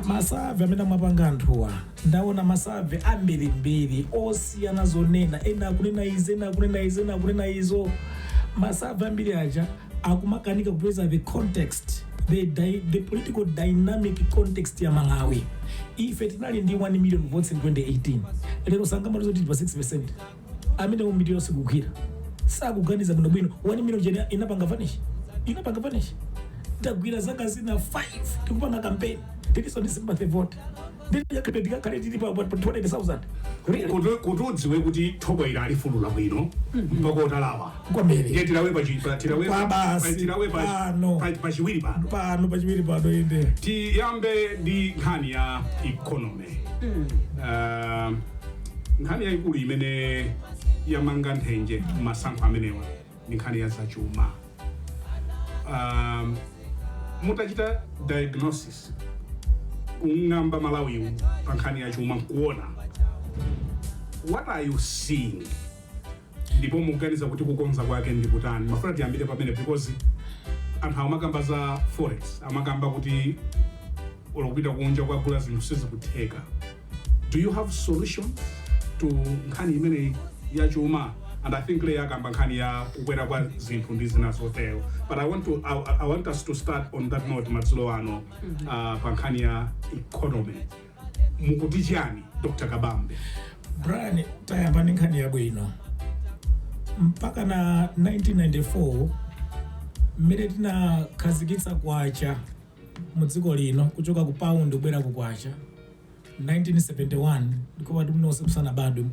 Ma survey amene amapanga anthuwa, ndaona ma survey ambirimbiri osiyana zonena. Ena akunena izi, ena akunena izi, ena akunena izo. Ma survey ambiri aja akumakanika kupeza the context, the political dynamic context ya Malawi. Ife tinali ndi 1 million votes in 2018. Lero sangamalizo tili pa 6. Amene umiti yonse kugwira sakuganiza bwinobwino. 1 million jene inapanga vanish, inapanga vanish. Tagwira zaka zina 5 tikupanga campaign, tiliso ndi sympathy vote, ndikakhale tili pa 200,000. Really? Kuti udziwe kuti thobwa ili alifulula bwino mpaka utalawa. Kwambiri. Ndiye tilawe tilawe Kwa basi, tilawe pano. pachiwiri pano. Pano pachiwiri pano, inde. Tiyambe ndi nkhani ya economy. Nkhani yayikulu imene yamanga nthenje masankho amenewa ndi nkhani ya zachuma. Mutachita diagnosis, kung'amba Malawiwu pa nkhani ya chuma nkuona, what are you seeing, ndipo mukuganiza kuti kukonza kwake ndi kutani? Mafuna tiyambire pamene, because anthu amakamba za forex, amakamba kuti ulokupita kunja kwagula zinthu sizikutheka. Do you have solutions to nkhani imeneyi ya chuma? And I think Leya akamba nkhani ya kukwera kwa zinthu ndi zina zotero, but I want us to start on that note madzulo ano. Pa nkhani ya economy mukuti chani, Dr Kabambe? Brian, tayamba ndi nkhani yabwino. Mpaka na 1994, mmene tinakhazikitsa kwacha mu dziko lino kuchoka ku pound kubwera ku kwacha 1971, ndikuti mnonse musanabadwe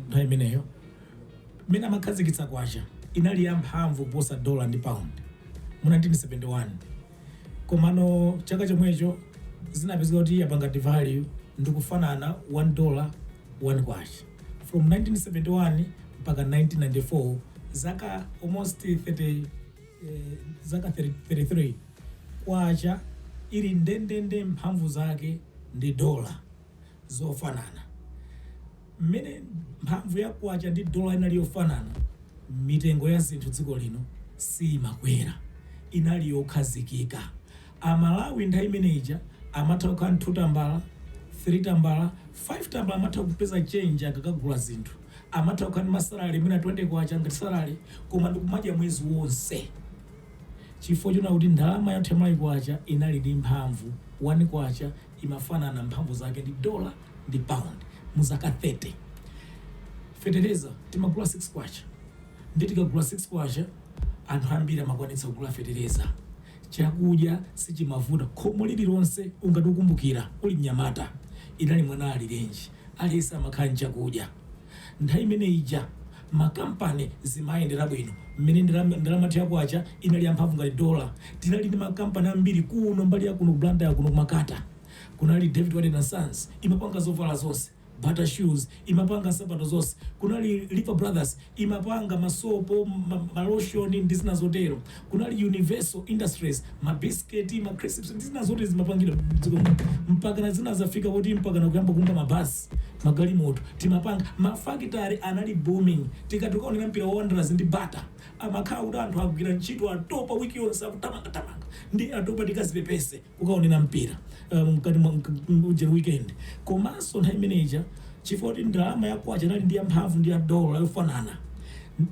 nthawi imeneyo, mmene amakhazikitsa kwacha inali yamphamvu kuposa dollar ndi pound mu 1971. Komano chaka chomwecho zinapezeka kuti yapanga devalue ndikufanana $1 1 kwacha. From 1971 mpaka 1994, zaka almost 30, zaka 30, 33, kwacha ili ndendende mphamvu zake ndi dola zofanana. Mmene mphamvu ya kwacha ndi dola inali yofanana, mitengo ya zinthu dziko lino simakwera, inali yokhazikika. Amalawi nthawi imeneija amatha kukhala 2 tambala, 3 tambala, 5 tambala, amatha kupeza change akakagula zinthu. Amatha kukhala ndi ma salary mwina 20 kwacha ngati salary, koma ndikumadya mwezi wonse, chifukwa chona kuti ndalama yathu yamalawi kwacha inali ndi mphamvu. 1 kwacha imafanana mphamvu zake ndi dola ndi pound mu zaka 30. Fetereza timagula 6 kwacha, ndi tikagula 6 kwacha anthu ambiri amakwanitsa kugula fetereza. Chakudya sichimavuta khomo lililonse. Ungati ukumbukira uli mnyamata, inali mwana alirenji, aliyense amakhala nchakudya nthawi imene ija. Makampani zimayendera bwino mmene ndalama yathu yakwacha inali yamphamvu ngati dola. Tinali ndi makampani ambiri kuno, mbali ya kuno ku Blantyre, kuno kumakata kunali David Warden and Sons, imapanga zovala zonse, Bata Shoes imapanga nsapato zonse. Kunali Lever Brothers, imapanga masopo, ma lotion ndi zina zotero. Kunali Universal Industries, mabisiketi, ma crisps ndi zina zotero zimapangidwa mdziko muno. Mpaka na zina zafika kuti mpaka na kuyamba kumba mabasi, magalimoto timapanga. Mafakitari anali booming. Tikati ukaonera mpira wa Wanderers ndi Bata, amakhala kuti anthu agwira ntchito, atopa, wiki yonse akutamangatamanga ndi atopa, tikazipepese kukaonera mpira mkati mwa ujeni weekend. Komanso nthawi imeneja, chifukwa kuti ndalama ya kwacha inali ndi yamphamvu ndi ya dola yofanana,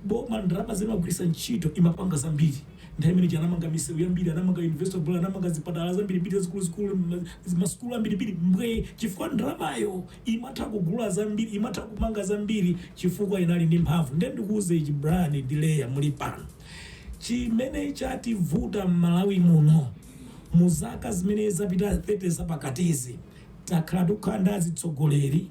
boma ndalama zimagwiritsa ntchito imapanga zambiri. Nthawi imeneja anamanga misewu yambiri, anamanga University of Blantyre, anamanga zipatala zambirimbiri zikuluzikulu, masukulu ambirimbiri mbwe, chifukwa ndalamayo imatha kugula zambiri, imatha kumanga zambiri, chifukwa inali ndi mphamvu. Ndiye ndikuuze ichi, Brian ndi Leya muli pano, chimene chativuta m'Malawi muno mu zaka zimene zapita 30 zapakatizi, takhala tikukhala ndi azitsogoleri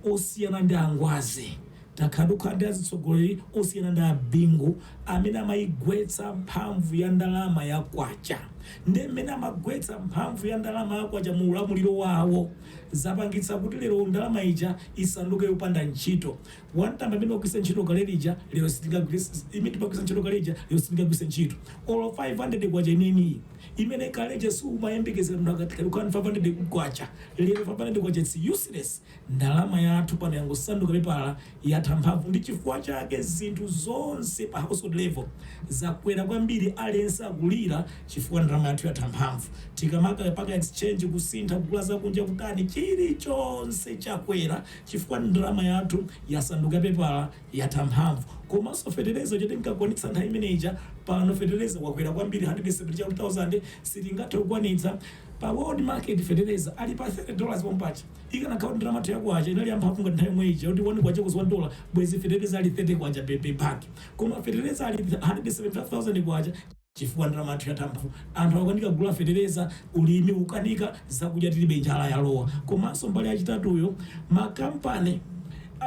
osiyana ndi angwazi, takhala tikukhala ndi azitsogoleri osiyana ndi abingu, amene amayigwetsa mphamvu ya ndalama ya kwacha. Ndi mmene amagwetsa mphamvu ya ndalama ya kwacha mu ulamuliro wawo, zapangitsa kuti lero ndalama ija isanduke yopanda ntchito. Wantamba amene wagwiritsa ntchito kale lija, lero sitingagwiritse. Imene timagwiritsa ntchito kale ija, lero sitingagwiritse ntchito. Olo 500 kwacha ineniyi, imene kaleja siumayembekezera munthu akati kukhala 500 kwacha, lero 500 kwacha it's useless. Ndalama yathu pano yangosanduka pepala, yatha mphamvu. Ndi chifukwa chake zinthu zonse pa household level zakwera kwambiri. Aliyense akulira chifukwa ndalama Ndalama yathu yatha mphamvu. Tikamaka paka exchange, kusintha, kugula zakunja, kutani, chilichonse chakwera chifukwa ndalama yathu yasanduka pepala, yatha mphamvu. Komanso fetereza choti tinkakwanitsa nthawi imeneja, pano fetereza wakwera kwambiri, 170,000, sitingathe kukwanitsa. Pa world market fetereza ali pa $30 pompacha. Ikanakhala kuti ndalama yathu yakwacha inali yamphamvu ngati nthawi yomwe ija, kuti 1 kwacha equals $1, bwezi fetereza ali 30 kwacha per bag, koma fetereza ali 175,000 kwacha chifukwa ndalama yathu yatha mphamvu. Anthu akukanika kugula fetereza, ulimi ukanika, zakudya tilibe, njala yalowa. Komanso mbali yachitatuyo, makampani,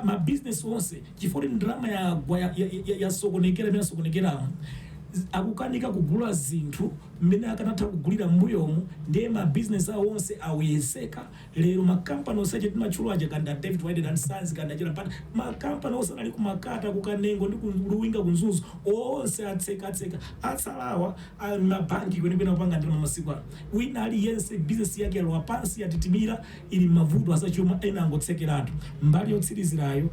mabizinesi onse, chifukwa kuti ndalama yagwa, yasokonekera imene yasokonekeramo, akukanika kugula zinthu mmene akanatha kugulira m'mbuyomu. Ndiye mabizinesi awo onse aweyeseka. Lero makampani onse ache timatchula aja, kanda David Whitehead and Sons, kanda chera pata, makampani onse anali kumakata, kukanengo ndi kuluwinga, kunzuzu, onse atseka, atseka. Atsalawa mabanki kwenikweni akupanga ndalama masiku ano. Wina aliyense bizinesi yake yalowa pansi, yatitimira, ili mavuto azachuma, ena angotsekeratu. Mbali yotsirizirayo,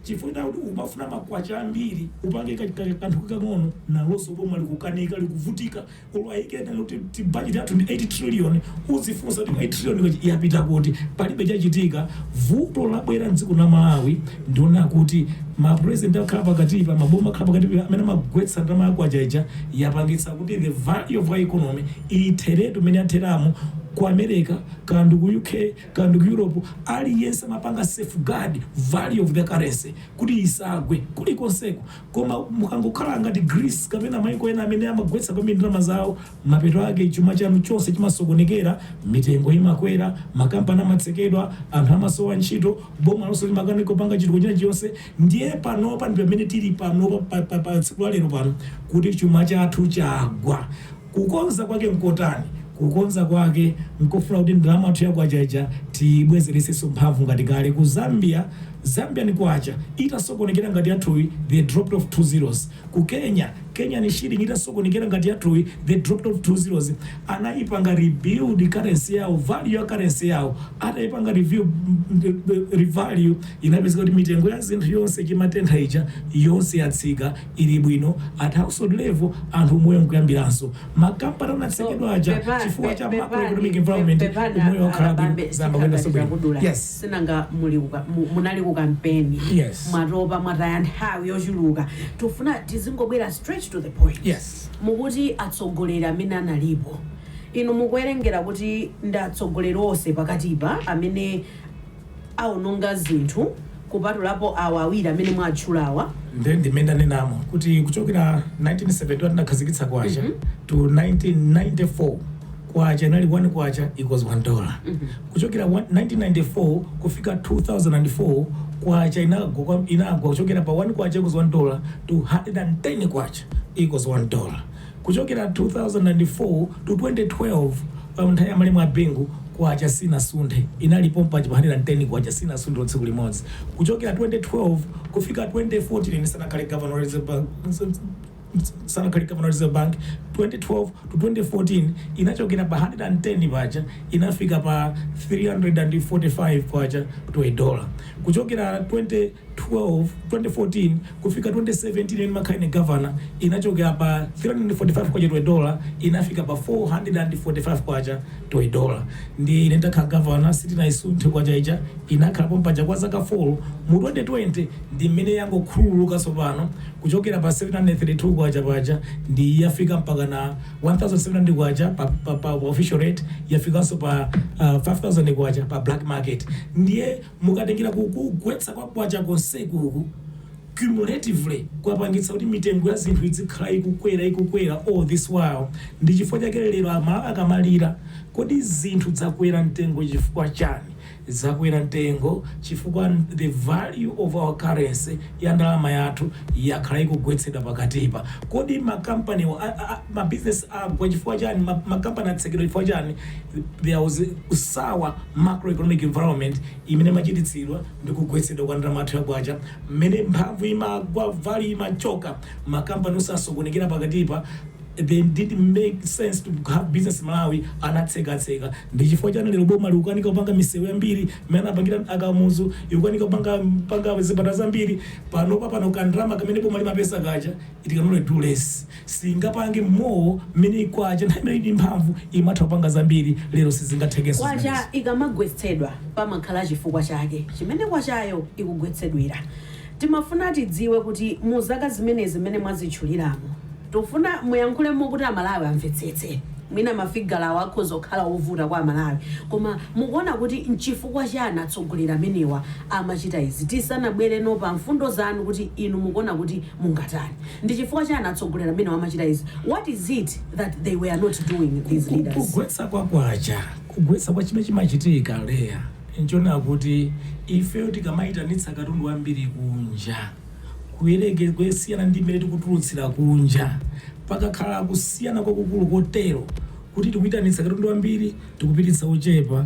chifukwa kuti umafuna makwacha ambiri upange kanthu kakang'ono, nalonso pomwe likukanika, likuvutika. Ulwayike kuti budget yathu ndi 8 trillion, uzifunsa kuti 8 trillion yapita kuti? Palibe chachitika. Vuto labwera mdziko la Malawi ndiona kuti mapresident akhala pakatipa, maboma akhala pakatipa, amene amagwetsa ndalama yakwacha ija, yapangitsa kuti the value of our economy itheretu imene yatheramo. Ku America, kandi ku UK, kandi ku Europe, aliyense amapanga safeguard value of the currency kuti isagwe kulikonseko. Koma mukangokhala ngati Greece kapena maiko ena amene amagwetsa kwambiri ndalama zawo, mapeto ake chuma chanu chonse chimasokonekera, mitengo imakwera, makampani amatsekedwa, anthu amasowa ntchito, boma lonse limakanika kupanga chitukuko china chonse. Ndiye panopa ndi pamene tili panopa pa tsiku la lero pano, kuti chuma chathu chagwa. Kukonza kwake nkotani? Kukonza kwake nkofuna kuti ndalama yathu yakwachaija tibwezeresenso mphamvu ngati kale. Ku Zambia, Zambian kwacha itasokonekera ngati yathuyi, they dropped off two zeros. Ku Kenya, Kenyan shilling itasokonekera ngati yathuyi, they dropped off two zeros. Anayipanga rebuild currency yawo, value ya currency yawo. Atayipanga review, revalue, inapezeka kuti mitengo ya zinthu yonse chimatentha ija yonse yatsika, ili bwino at household level, anthu moyo nkuyambiranso. Makampani anatsekedwa aja chifukwa cha macroeconomic environment, umoyo wakhala bwino, zamba kuyendanso bwino. Yes. Sinanga munali ku kampeni? Yes. Mwatopa, mwataya nthawi yochuluka. Tifuna tizingobwera straight to the point. Yes. Mukuti atsogoleri amene analipo, inu mukuwerengera kuti ndi atsogoleri onse pakatipa amene awononga zinthu, kupatulapo awa awiri amene mwatchulawa? Nde ndimene ndanenamo kuti kuchokera 1971 tinakhazikitsa kwacha to 1994, kwacha inali 1 kwacha equals $1. Kuchokera 1994 kufika 2004, kwacha inagwa kuchokera pa 1 kwacha equals $1 to 110 kwacha equals $1. Kuchokera 2004 to 2012, pa nthawi ya malemu a Bingu, kwacha sinasunthe, inalipo mpachi pa 110 kwacha, sinasunthe tsiku limodzi. Kuchokera 2012 kufika 2014, ine sanakhale governor wa Reserve Bank, sanakhale governor wa Reserve Bank, 2012 to 2014 inachokera pa 110 paja inafika pa 345 kwacha to a dollar. Kuchokera 2012 2014 kufika 2017, ine makhala ine governor, inachokera pa 345 kwacha to a dollar inafika pa 445 kwacha to a dollar. Ndi ine ndakhala governor, sitinaisunthe kwacha ija, inakhala pompaja kwa zaka 4. Mu 2020 ndi mmene yangokhululuka tsopano, kuchokera pa 732 kwacha paja ndi yafika mpaka na 1700 kwacha pa official rate, yafikanso pa 5000 kwacha pa black market. Ndiye mukatengera kugwetsa kwa kwacha konsekuku cumulatively, kwapangitsa kuti mitengo ya zinthu izikhala ikukwera, ikukwera all this while. Ndi chifukwa chake lero Amalawi akamalira, kodi zinthu zakwera mtengo chifukwa chani? Zakwera mtengo chifukwa the value of our currency, ya ndalama yathu, yakhala ikugwetsedwa pakatipa. Kodi makampani, mabusiness agwa chifukwa chani? Makampani atsekedwa chifukwa chani? There was sour macroeconomic environment imene imachititsidwa ndi kugwetsedwa kwa ndalama yathu yakwacha. Mmene mphamvu imagwa, value imachoka, makampani osasokonekera pakatipa. They didn't make sense to have business. Malawi anatsekatseka. Ndi chifukwa chani lero boma likukanika kupanga misewu yambiri imene anapangira akamuzu, ikukanika kupanga panga zipatala zambiri panopa? Pano kandrama kamene boma limapesa kaja, it can only do less, singapange more. Mmene kwacha nthawi imene ili mphamvu imatha kupanga zambiri, lero sizingathekenso Kwacha zimenezi. ikamagwetsedwa pamakhala chifukwa chake chimene kwachayo ikugwetsedwera. Timafuna tidziwe kuti mu zaka zimenezi zimene mwazitchuliramo, tikufuna muyankhulemo kuti Amalawi amvetsetse. Mwina mafigala awo akhoza kukhala ovuta kwa Amalawi, koma mukuona kuti nchifukwa chani atsogoleri amenewa amachita izi? Tisanabwereno pa mfundo zanu kuti inu mukuona kuti mungatani, ndi chifukwa chani atsogoleri amenewa amachita izi? What is it that they were not doing, these leaders? Kugwetsa kwa kwacha, kugwetsa kwa chimene chimachitika leya nchonena kuti ifeyo tikamayitanitsa katundu ambiri kunja kuyereke kusiyana ndi mmene tikutulutsira kunja, pakakhala kusiyana kwakukulu kotero kuti tikuyitanitsa katundu ambiri, tikupititsa ochepa,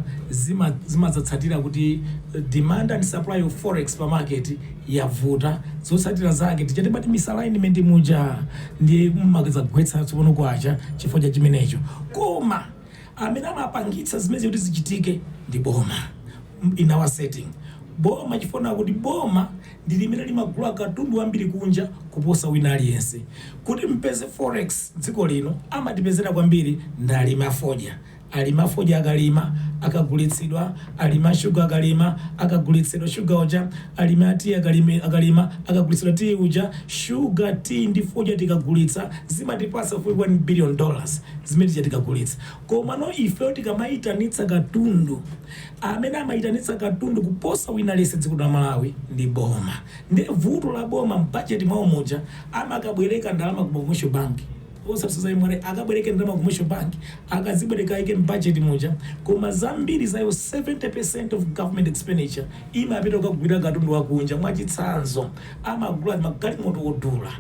zimadzatsatira kuti demand and supply of forex pa market yavuta. Zotsatira zake tichatibati misalignment muja, ndiye mmakazagwetsa tsopano kwacha chifukwa cha chimenecho. Koma amene amapangitsa zimene kuti zichitike ndi boma. In our setting, boma, chifuna kuti boma ndi limene limagula katundu ambiri kunja kuposa wina aliyense. Kuti mpeze forex dziko lino, amatipezera kwambiri ndi alimi afodya. Alimi afodya akalima, akagulitsidwa. Alimi ashuga akalima, akagulitsidwa shuga uja. Alimi atiyi akalima, akagulitsidwa tiyi uja. Shuga, tii ndi fodya tikagulitsa zimatipasa $1 billion zimene tija tikagulitsa. Koma no, ifeyo tikamayitanitsa katundu, amene amayitanitsa katundu kuposa wina aliyense dziko la Malawi ndi boma. Ndi vuto la boma, mbajeti mwawo muja amakabwereka ndalama ku Commercial Bank, osapseza imwene akabwereke ndalama ku Commercial Bank, akazibwereka ike mbudget muja. Koma zambiri zayo, 70% of government expenditure imapita kukagulira katundu wakunja. Mwachitsanzo, amagula magalimoto odula,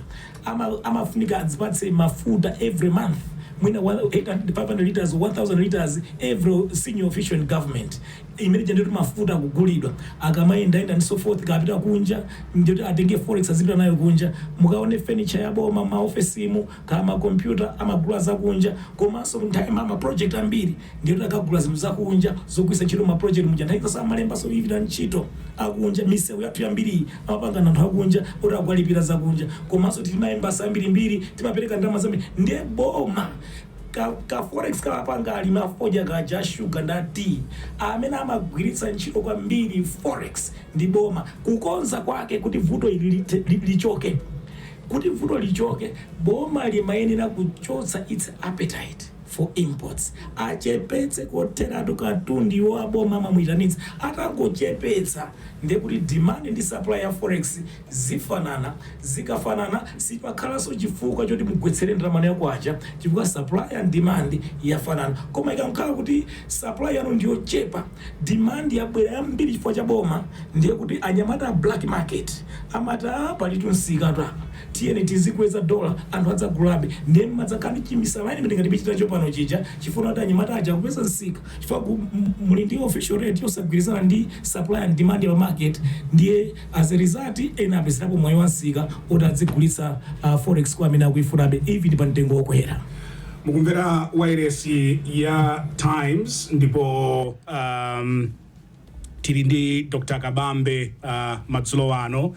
amafunika adzipatse mafuta every month, mwina 800, 500 liters, 1000 liters every senior official in government. Imene nditi mafuta akugulidwa akamayendayenda and so forth, kapita kunja, ndikuti atenge forex azipita nayo kunja. Mukaone furniture ya boma maofesimu, kama makompyuta, amagula zakunja. Komanso nthawi ma project ambiri ndikuti akagula zinthu zakunja zogwiritsa ntchito ma project muja. Nthawi zonse amalembaso ivita ntchito akunja. Misewu yathu yambiri amapanga anthu akunja oti akuwalipira zakunja. Komanso tili ma embassy ambirimbiri, timapereka ndalama zambiri. Ndiye boma ka forex kamapanga alimi afodya kaja, shuga ndati, amene amagwiritsa ntchito kwambiri forex ndi boma. Kukonza kwake kuti vuto ili lichoke, kuti vuto lichoke, boma limayenera kuchotsa its appetite for imports, achepetse kotheratu katundu iwo aboma amamuyitanitsa. Atangochepetsa, ndiye kuti demand ndi supply ya forex zifanana. Zikafanana, sipakhalanso chifukwa choti mugwetsere ndalama yakwacha, chifukwa supply and demand yafanana. Koma ikakhala kuti supply yanu ndiyochepa, demand yabwera yambiri chifukwa cha boma, ndiye kuti anyamata a black market amati, "Ah, palitu msika apa, tiyeni tizikweza dola, anthu adzagulabe." Ndiye mmadzakhala ndi chi misalignment ngati pichitacho pano chija, chifuna kuti anyamata aja akupeza msika chifukwa muli ndi official rate yosagwirizana ndi supply and demand ya market. Ndiye as a result, ena apezerapo mwayi wa msika oti adzigulitsa forex kwa amene akuifunabe, even pa mtengo wokwera. Mukumvera wairesi ya Times, ndipo tili ndi Dr Kabambe madzulo ano.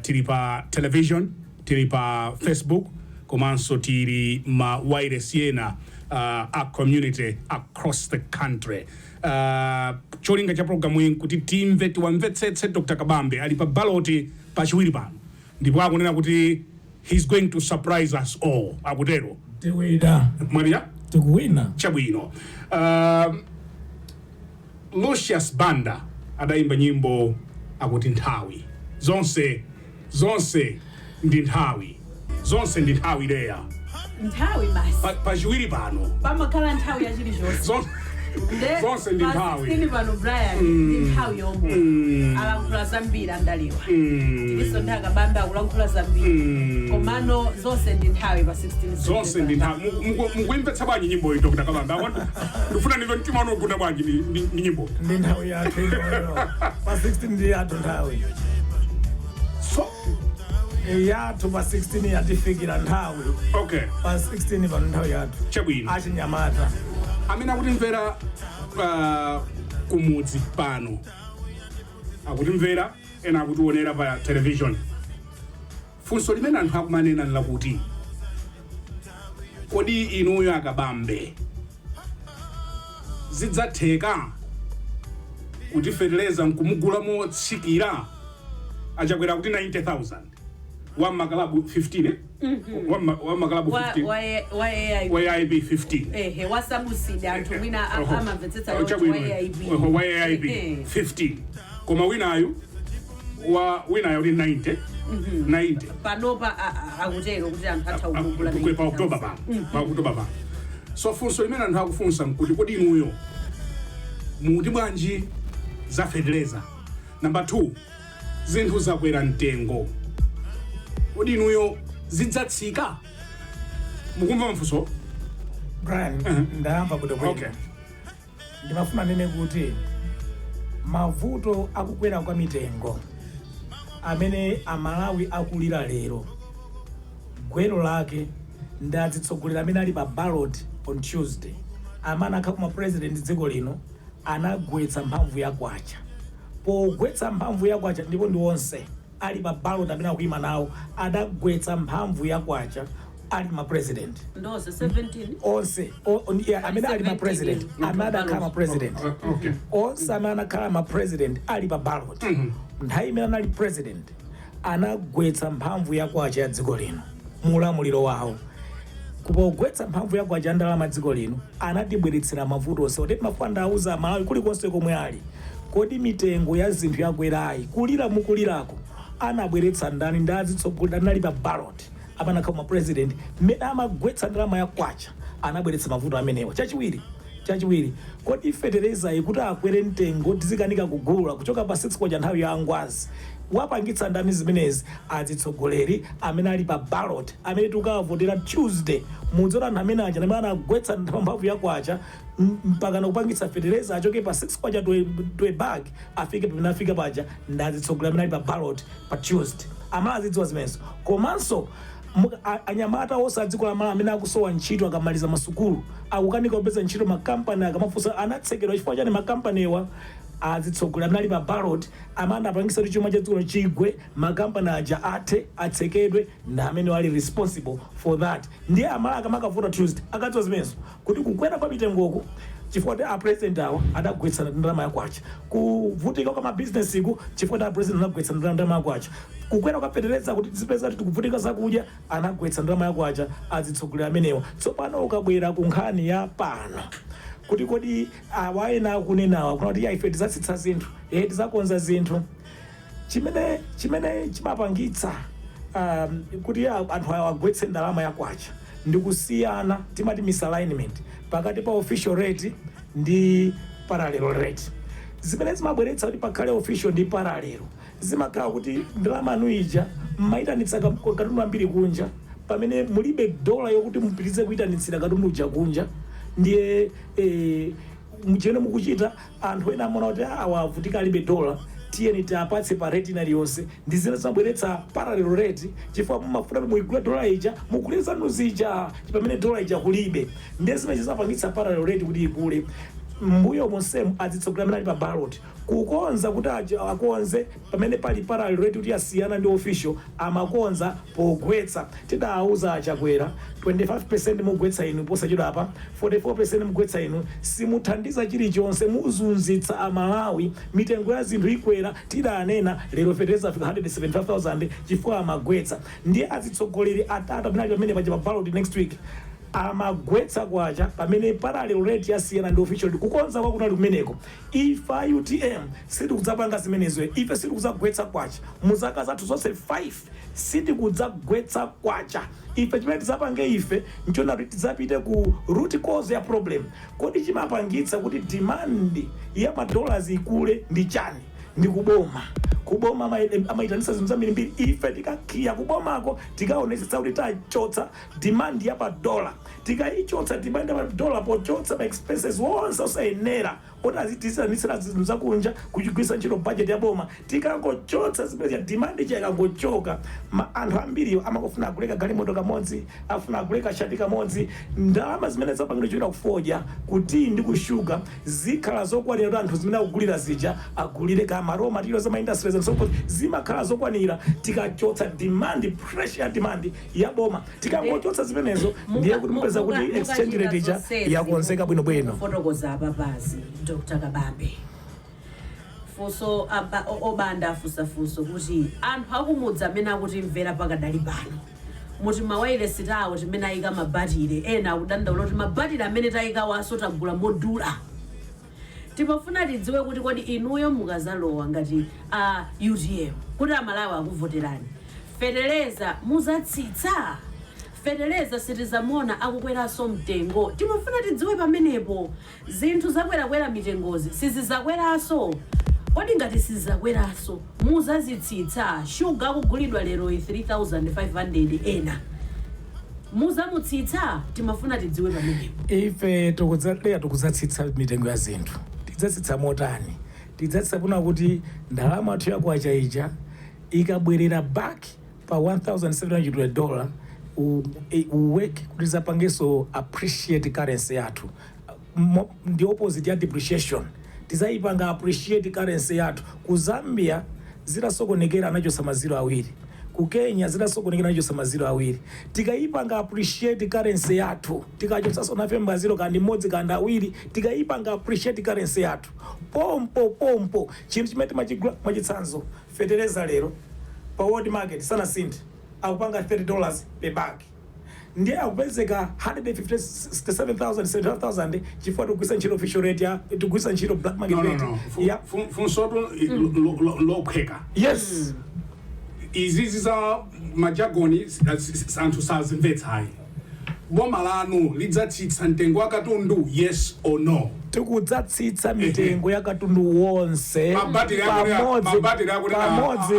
Tili pa television, tili pa Facebook, komanso tili ma wireless ena a community across the country. Cholinga cha programu iyi nkuti timve, tiwamvetsetse Dr Kabambe. Ali pa ballot pachiwiri pano, ndipo akunena kuti he's going to surprise us all, akutero. Tiwina. Mwariya. Tikuwina. Chabwino. Lucius Banda adayimba nyimbo, akuti nthawi zonse, zonse ndi nthawi, zonse ndi nthawi leya. Nthawi basi. Pachiwiri pano pamakhala nthawi ya chilichonse. Zonse ndi pa nthawi. 16 pano, Brian, ndi nthawi yomwe alankhula zambiri andaliwa, iso ndi Akabambe akulankhula zambiri, komano zonse ndi nthawi pa 16. Zonse ndi nthawi. Mukuimvetsa bwanji nyimbo iyi, Dr Kabambe? Ndikufuna ndimve mtima wanu ugunda bwanji ndi nyimbo. Ndi nthawi yathu inoyo, pa 16 ndi yathu nthawi. So Yathu pa 16 yatifikira nthawi. Okay. Pa 16 pano nthawi yathu. Chabwino. Achinyamata. Amene akutimvera kumudzi pano, akutimvera, ena akutionera pa television, funso limene anthu akumanena lakuti, kodi inuyo akabambe zidzatheka kuti feteleza nkumugula motsikira? Achakwera kuti 90,000 wa makalabu 15, eh? Wa makalabu 15. Wa AIP. Wa AIP 15. Ehe, wa subsidy, anthu mwina Oho. amamvetsetsa Oh, yoti chabwino. wa AIP. Oho, wa AIP Ehe. 15, koma winayu wa winayo uli 90 90. Panopa akutero kuti anthu atha kugula pa October pano, pa October pano. So funso limene anthu akufunsa nkuti, kodi inuyo muti bwanji za feteleza? Number 2, zinthu zakwera mtengo, kodi inuyo zidzatsika? Mukumva mafunso? Brian, ndayamba kuti bwino. Ndimafuna nene kuti mavuto akukwera kwa mitengo amene Amalawi akulira lero, gwero lake ndi atsogoleri amene ali pa ballot on Tuesday, amene akhala kuma president dziko lino, anagwetsa mphamvu ya kwacha. Pogwetsa mphamvu ya kwacha, ndipo ndi onse ali pa ballot amene akuyima nawo adagwetsa mphamvu ya kwacha ali ma president. Ndonse 17? Onse yeah, amene ali ma president, amene adakhala ma president. Onse amene anakhala ma president ali pa ballot, nthawi imene anali president anagwetsa mphamvu ya kwacha ya dziko lino muulamuliro wawo. Kupogwetsa mphamvu ya kwacha ya ndalama dziko lino, anatibweretsera mavuto onse. Oti timafuna ndauza Amalawi kulikonse komwe ali, kodi mitengo ya zinthu yakwerayi, kulira mukulirako, anabweretsa ndani? Ndi azitsogoleri anali pa ballot apanakhala ma president. Mmene amagwetsa ndalama ya kwacha anabweretsa mavuto amenewa. Chachiwiri, kodi feterezayi kuti akwere mtengo tizikanika kugula kuchoka pa 6 kwacha nthawi ya angwazi, wapangitsa ndani zimenezi? Azitsogoleri amene ali pa ballot amene tikawavotera Tuesday. Mudziona anthu amene aja amene anagwetsa mphamvu ya kwacha mpaka nakupangitsa fetereza achoke pa 6 kwacha to a bag afike pamene afika paja, ndi azitsogoleri amene ali pa ballot pa Tuesday. Amene azidziwa zimenezo. Komanso anyamata onse a dziko la Malawi amene akusowa ntchito akamaliza masukulu, akukanika kupeza ntchito, makampani akamafunsa anatsekedwa chifukwa chani makampaniwa? Azitsogoleri amene ali pa ballot amene apangisa kuti chuma cha dziko chigwe, makampani aja athe, atsekedwe, ndi amene ali responsible for that. Ndiye Amalawi akamakavota Tuesday akadziwa zimenezo, kuti kukwera kwa mitengoku chifukwa kuti a president awa adagwetsa ndalama ya kwacha, kuvutika kwa mabizinesiku chifukwa kuti a president anagwetsa ndalama ya kwacha, kukwera kwa fetereza kuti tizipeza kuti tikuvutika zakudya, anagwetsa ndalama ya kwacha azitsogoleri amenewa. Tsopano ukabwera ku nkhani ya pano kuti kodi awa ena akunenawa kuna kuti ya ife tidzatsitsa zinthu, tidzakonza zinthu, chimene chimapangitsa kuti anthu awa agwetse ndalama ya kwacha ndi kusiyana, timati misalignment, pakati pa official rate ndi parallel rate. Zimene zimabweretsa kuti pakhale official ndi parallel, zimakhala kuti ndalama anu ija mmayitanitsa katundu ambiri kunja, pamene mulibe dola yokuti mupitirize kuyitanitsira katundu uja kunja. Ndiye chimene mukuchita, anthu ena amaona kuti, "Ah, awa avutika, alibe dola, tiyeni tiapatse pa rate ina iliyonse." Ndi zimene zimabweretsa parallel rate, chifukwa mumafuna muigule dola ija, mugule zanu zija pamene dola ija kulibe. Ndiye zimene zimapangitsa parallel rate kuti ikule. Mbuyo monsemu azitsogoleri amene ali pa ballot kukonza kuti akonze pamene pali parallel rate kuti asiyana ndi official, amakonza pogwetsa. Tidawuza Achakwera, 25% mugwetsa inu posachedwa apa, 44% mugwetsa inu, simuthandiza chilichonse, muzunzitsa Amalawi, mitengo ya zinthu ikwera. Tidanena, lero fetereza afika 175,000 chifukwa amagwetsa. Ndiye azitsogoleri atatu amene ali pamene paja pa ballot next week amagwetsa kwacha pamene parallel rate yasiyana ndi official rate. Kukonza kwakunali kumeneko. Ife a UTM sitikudzapanga zimenezo. Ife sitikudzagwetsa kwacha muzaka zathu zonse 5, sitikudzagwetsa kwacha ife. Chimene tidzapange ife nchona kuti tidzapite ku root cause ya problem. Kodi chimapangitsa kuti demand ya madollars ikule ndi chani? Ndi kuboma. Kuboma amayitanisa zinthu zambirimbiri. Ife tikakhiya kubomako, tikaonetsetsa kuti tachotsa demand ya pa dollar. Tikayichotsa demand ya pa dollar pochotsa ma expenses wonse osayenera oti azitisanisira zinthu zakunja kuchigwisa ntchito budget ya boma, tikangochotsa zimene ya demand ija ikangochoka, anthu ambiriwo amakufuna aguleka galimoto kamodzi, afuna aguleka shati kamodzi. Ndalama zimene zapangidwa chochita kufodya kuti ndi kushuga zikhala zokwanira kuti anthu zimene akugulira zija agulire kama raw materials ama industries and so forth, zimakhala zokwanira tikachotsa demand pressure ya demand ya boma. Tikangochotsa zimenezo, ndiye kuti mupeza kuti exchange rate ija yakonzeka bwinobwino. Kufotokoza apapazi, Dr Kabambe, funso obanda afunsa funso kuti anthu akumudzi amene akutimvera pakadali pano, muti mawayilesi tawo timene ayika mabatire, ena akudandaula kuti mabatire amene tayikawaso tagula modula. Timafuna tidziwe kuti kodi inuyo mukazalowa ngati a UTM, kuti Amalawi akuvoterani, feteleza muzatsitsa? Feteleza sitizamona akukweranso mtengo? Timafuna tidziwe pamenepo. Zinthu zakwerakwera mitengozi sizizakweranso? Kodi ngati sizakweranso, muzazitsitsa? Shuga akugulidwa lero 3500 ena, muzamutsitsa? Timafuna tidziwe pamenepo. Ife tikudzaleya, tikudzatsitsa mitengo ya zinthu. Tidzatsitsa motani? Tidzatsitsa kuna kuti ndalama yathu yakwacha ija ikabwerera back pa 1700 dollar, uweke kuti zapangenso appreciate currency yathu. Ndi opposite ya depreciation. Tizayipanga appreciate currency yathu. Ku Zambia zitasokonekera anachosa maziro awiri, ku Kenya zitasokonekera anachosa maziro awiri. Tikayipanga appreciate currency yathu, tikachotsanso nafe maziro kandi mmodzi kandi awiri, tikayipanga appreciate currency yathu pompo pompo, chinthu chimene timachigula, mwachitsanzo fetereza, lero pa world market sanasinthe, akupanga $30 per bag, ndiye akupezeka 157,000, 75,000, chifukwa tikugwisa ntchito official rate ya, tikugwisa ntchito black market No, no, rate. no. Yeah. Funsotu lophweka. Yes. Izizi za majargon anthu sazimvetsayi. Boma lanu lidzatsitsa mtengo wa katundu, yes or no? Tikudzatsitsa mitengo ya katundu wonse. Mabatiri mabatiri akuti pamodzi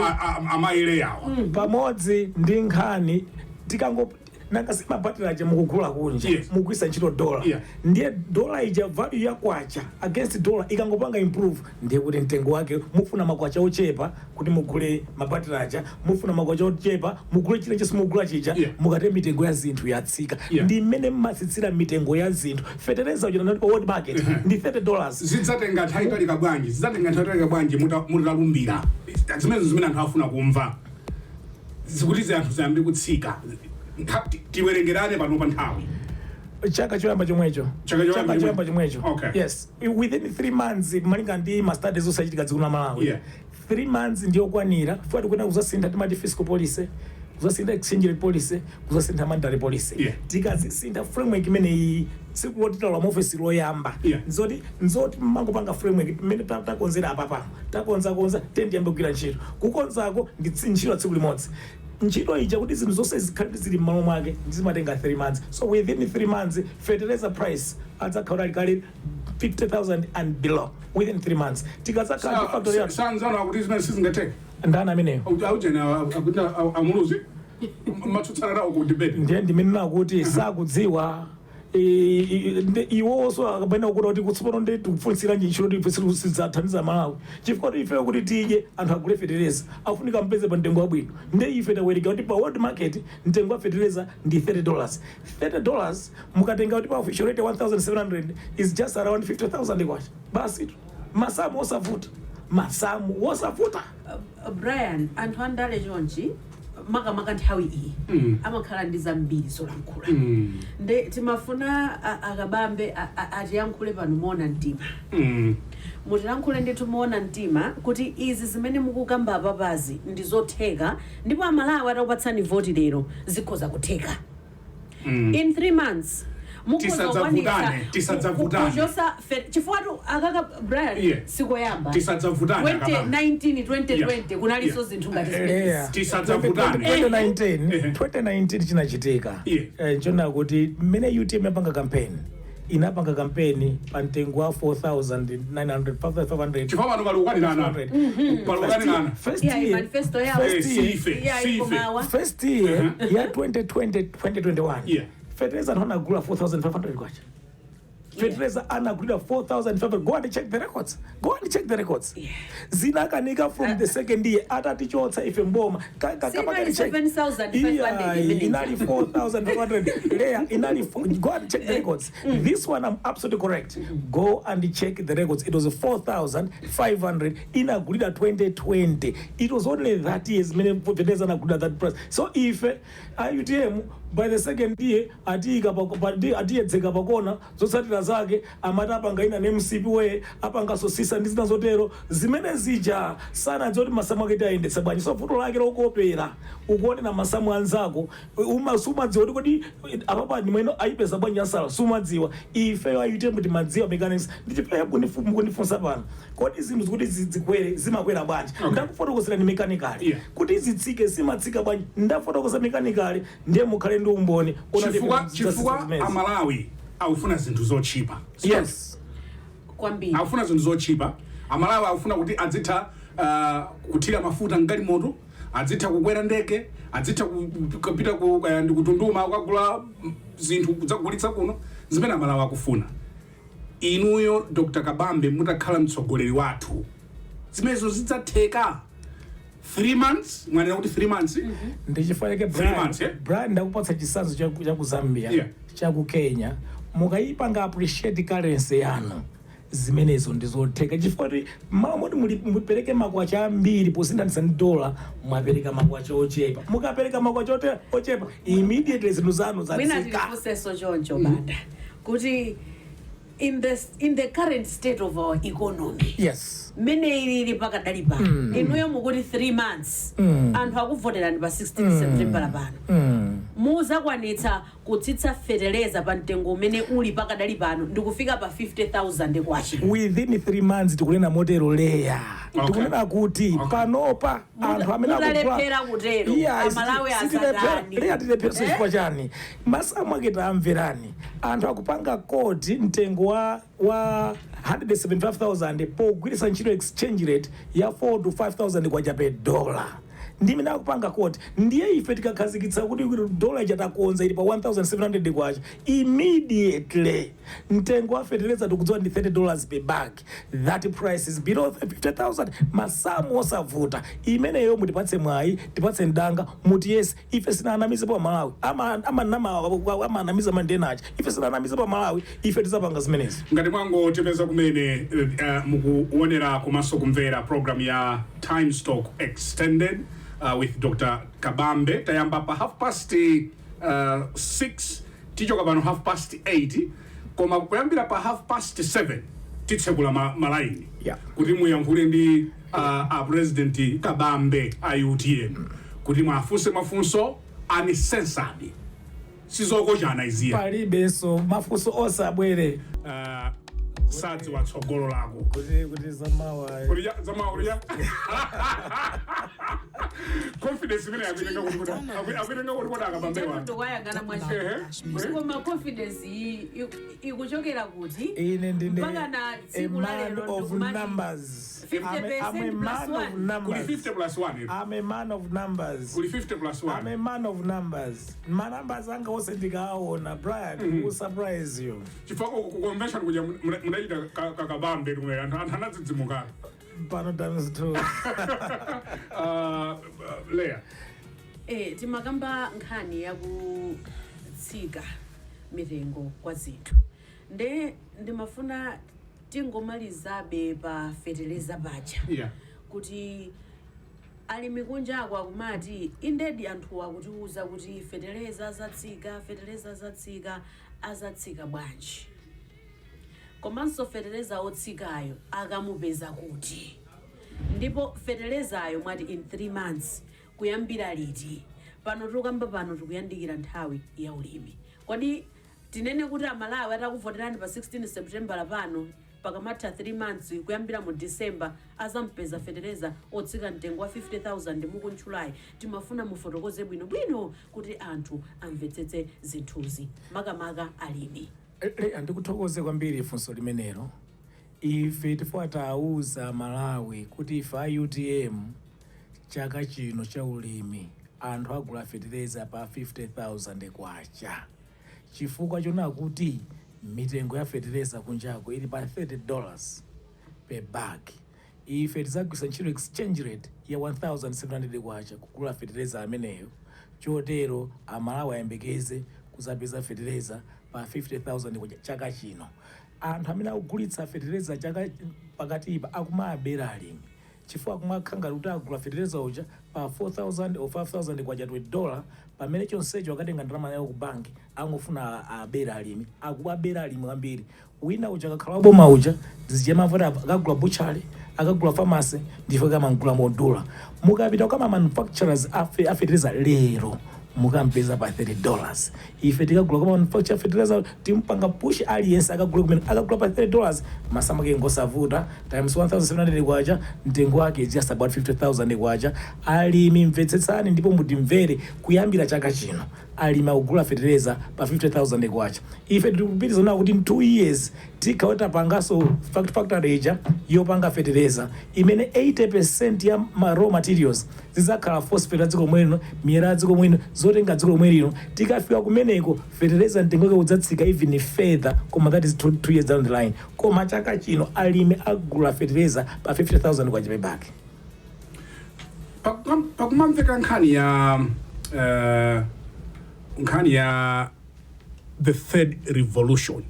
amayile yawa. Pamodzi ndi nkhani tikango nanga si mabatiri aja mukugula kunja, mukugwisa ntchito dola. Ndiye dola ija, value ya kwacha against dollar ikangopanga improve, ndiye kuti mtengo wake, mufuna makwacha ochepa kuti mugule mabatiri aja, mufuna makwacha ochepa mugule chile chonse mugula chija. Mukate mitengo ya zinthu yatsika. Ndi mmene mmatsitsira mitengo ya zinthu. Fetereza uja pa world market ndi $30. Zidzatenga nthawi italika bwanji? Zidzatenga nthawi italika bwanji mutalumbira? Zimenezo zimene anthu afuna kumva, zikuti zanthu ziyambe kutsika. Tiwerengerane pano pa nthawi. Chaka choyamba chomwecho. Chaka choyamba. Chaka choyamba chomwecho. Yes, within 3 months, malinga ndi ma studies osachitika dziko la Malawi. 3 months ndiyokwanira, fuwa tikuena kuzasintha timati fiscal policy, kuzasintha exchange rate policy, kuzasintha monetary policy. Tikazisintha framework imeneyi, tsiku lotitalowa muofesi loyamba, nzoti mangopanga framework imene takonzera apa pano, takonzakonza, tendiyambe kugwira ntchito. Kukonzako ndi ntchito ya tsiku limodzi. Ntchito ija kuti zinthu zonse zikhale zili m'malo mwake zimatenga 3 months. So within 3 months, fertilizer price adzakhala ali kale 50,000 and below within 3 months, tikadzakhala ndi factory yathu. Sanzano akuti zimene sizingatheke. Ndani ameneyo? Aujeni akuti amuluzi matsutsana nawo ku debate. Ndiye ndimene nakuti sakudziwa. Iwonso akapena kukuta kuti kutsopano ndi tikufunsira ntchito tidzathandiza Malawi, chifukwa kuti ifeyo kuti tidye, anthu agule fetereza, afunika mpeze pa mtengo wabwino. Nde ife tawereka kuti pa world market mtengo wa fetereza ndi $30. $30 mukatenga kuti pa official rate 1700 is just around 50,000 kwacha. Basi tu, masamu osavuta, masamu wosavuta. Brian, anthu andale chonchi, makamaka nthawi iyi, amakhala ndi zambiri zolankhula. Nde timafuna akabambe atiyankhule pano moona mtima. Mutilankhule ndithu moona mtima kuti izi zimene mukukamba apapazi ndi zotheka, ndipo Amalawi atakupatsani voti lero zikhoza kutheka in 3 months mukhoza Tisadzavutane, kukwanitsa tisadzavutane. kuchosa chifukwa tu akaka, Brian, sikoyamba. Tisadzavutane, akabambe. 2019, 2020 kunalinso zinthu ngati zimenezi. Tisadzavutane. 2019, 2019 chinachitika, nchona kuti mmene UTM yapanga campaign Inapanga kampeni pa mtengo wa 4900, 5500. Chifukwa pano pali kukanirana, pali kukanirana. First Yeah, year, manifesto yawo. first Eh, year, sife Yeah, sife. ikomawa. First year ya 2020 2021, Yeah. fertilizer anthu anagula 4500 kwacha. Fertilizer anagulira 4500. Go and check the records, go and check the records. Zinakanika from the second year atatichotsa ife mboma. Sinali 7,500 imene. Inali 4500 leya, inali go and check the records. This one I'm absolutely correct. Go and check the records. It was 4500 inagulira 2020. It was only that years mene fertilizer anagulira that price. So ife a UTM, by the second year atiyika atiyedzeka pakona. Zotsatira zake amati apanga ina ne MCP we apangaso sisa ndi zina zotero zimene zija sanadziwa kuti masamu ake ayendetsa bwanji. So vuto lake lokopera, ukuonera masamu anzako, sumadziwa kuti kodi apapa ndimweno ayipeza bwanji ansala, sumadziwa. Ife a UTM timadziwa mechanics. Ndichifukwa mukundifunsa pano, kodi zinthu zikuti zikwere zimakwera bwanji? Ndakufotokozera ni mechanically. Kuti zitsike zimatsika bwanji, ndafotokoza mechanically. Ndiye mukhale ndi umboni. Chifukwa Amalawi akufuna zinthu zochipa. Yes. Kwambiri. Akufuna zinthu zochipa. Amalawi akufuna kuti adzitha kuthira mafuta mgalimoto, adzitha kukwera ndege, adzitha kupita ndi kutunduma kukagula zinthu kudzagulitsa kuno, zimene Amalawi akufuna. Inuyo Dr Kabambe, mutakhala mtsogoleri wathu, zimenezo zidzatheka 3 months? Mwanena kuti 3 months. Ndichifukwa chake Three months, yeah? Brian, ndakupatsa chitsanzo chaku Zambia, chaku Kenya. Mukayipanga appreciate currency yanu, zimenezo ndizotheka, chifukwa kuti malo moti mupereke makwacha ambiri posinthanitsa ndi dola, mwapereka makwacha ochepa. Mukapereka makwacha ochepa, immediately zinthu zanu Mwina zatsika. tilifunsenso choncho, Banda, kuti in the current state of our economy, mmene ilili pakadali pano, inuyo mukuti 3 months, anthu akuvoterani pa 16 September pano, muzakwanitsa kutsitsa feteleza pa mtengo umene uli pakadali pano ndikufika pa 50,000 kwacha? Within 3 months, tikunena motero leya. Tikunena kuti panopa anthu amene Mutalephera kutero, Amalawi asatani? Leya, tilepheranso chifukwa chani? Masamu ake tamverani, anthu akupanga quote mtengo wa 175,000 pogwiritsa ntchito exchange rate ya 4 to 5,000 kwacha per dollar, ndimene akupanga quote. Ndiye ife tikakhazikitsa kuti dola ija takonza ili pa 1700 kwacha, immediately mtengo wa fertilizer tikudziwa ndi $30 per bag. That price is below 50,000. Masamu osavuta imeneyo. Mutipatse mwayi, tipatse mdanga, muti yes. Ife sinanamize pa Malawi, amanamiza mandenachi. Ife sinanamize pa Malawi, ife tizapanga zimenezi. Ngati mwangotipeza kumene, mukuonera komanso kumvera program ya Times Talk Extended with Dr Kabambe. Tayamba pa half past 6, tichoka pano half past 8, koma kuyambira pa half past 7 titsekula malaini kuti muyankhule ndi a President Kabambe a UTM, kuti mwafunse mafunso uncensored, sizokochana iziya. Palibenso mafunso osabwere. Sadziwa tsogolo lako. Kuti zamawa. Kuti zamawa kuti ya confidence imene akuitenga kuti akabambewa. Ndikuyang'ana mwacho, koma confidence iyi ikuchokera kuti? Ine ndine Mpaka na a tsiku la man lero of ndikumati numbers. 50% I'm a plus man of one. Kuli numbers. 50 plus 1. I'm a man of numbers. Kuli 50 plus I'm 1. a man of numbers. Ma numbers anga ose ndikaona, Brian, will surprise you. Chifukwa ku convention kuja munachita kakabambe kumwe anthu anadzidzimuka. Pano times two. Leya. Timakamba nkhani yakutsika mitengo kwa zinthu, nde ndimafuna tingomalizabe pa feteleza paja, kuti alimi kunjako akumati indedi anthu akutiuza kuti feteleza azatsika, feteleza azatsika, azatsika bwanji? Komanso feteleza otsikayo akamupeza kuti? Ndipo fetelezayo mwati in 3 months, kuyambira liti? Pano tikukamba pano tikuyandikira nthawi ya ulimi. Kodi tinene kuti Amalawi atakuvoterani pa 16 September pano, pakamatha 3 months kuyambira mu December azampeza feteleza otsika mtengo wa 50,000 mukuntchulayi? Timafuna mufotokoze bwinobwino kuti anthu amvetsetse zinthuzi, makamaka alimi. Andikuthokoze kwambiri funso limenelo. Ife tifuna tawuza Malawi kuti ife a UTM, chaka chino cha ulimi anthu agula fetereza pa 50,000 kwacha, chifukwa chona kuti mitengo ya fetereza kunjako ili pa $30 per bag. Ife tidzagwisa ntchito exchange rate ya 1700 kwacha kugula fetereza ameneyo. Chotero Amalawi ayembekeze kuzapeza fetereza pa 50,000 kwacha chaka chino. Anthu amene akugulitsa fetereza chaka pakatipa akumabera alimi, chifukwa akumakhala ngati kuti agula fetereza uja pa 4000 or 5000 kwacha to dollar, pamene chonsecho akatenga ndalama yawo ku banki. Angofuna abera alimi, akuabera alimi ambiri. Wina uja akakhala waboma uja zichemavota, akagula butchery, akagula pharmacy, ndife kamangula modula. Mukapita kama manufacturers afetereza lero, mukampeza pa $30. Ife tikagula kama manufacturer fertilizer, timpanga push aliyense akagula kumene akagula pa $30. Masamake ngosavuta, times 1700 kwacha, mtengo wake is just about 50,000 kwacha. Alimi, mvetsetsani ndipo mutimvere, kuyambira chaka chino alimi akugula fertilizer pa 50,000 kwacha. Ife tikupitiriza nawo kuti in 2 years tikhawe tapanganso factory ija yopanga fertilizer, imene 80% ya ma raw materials zidzakhala phosphate ya dziko lomwe lino, miyala ya dziko lomwe lino, zotenga dziko lomwe lino. Tikafika kumeneko, fertilizer mtengo wake udzatsika even further, koma that is 2 years down the line. Koma chaka chino alimi agula fertilizer pa 50,000 kwacha per bag. Pakumamveka nkhani ya the third revolution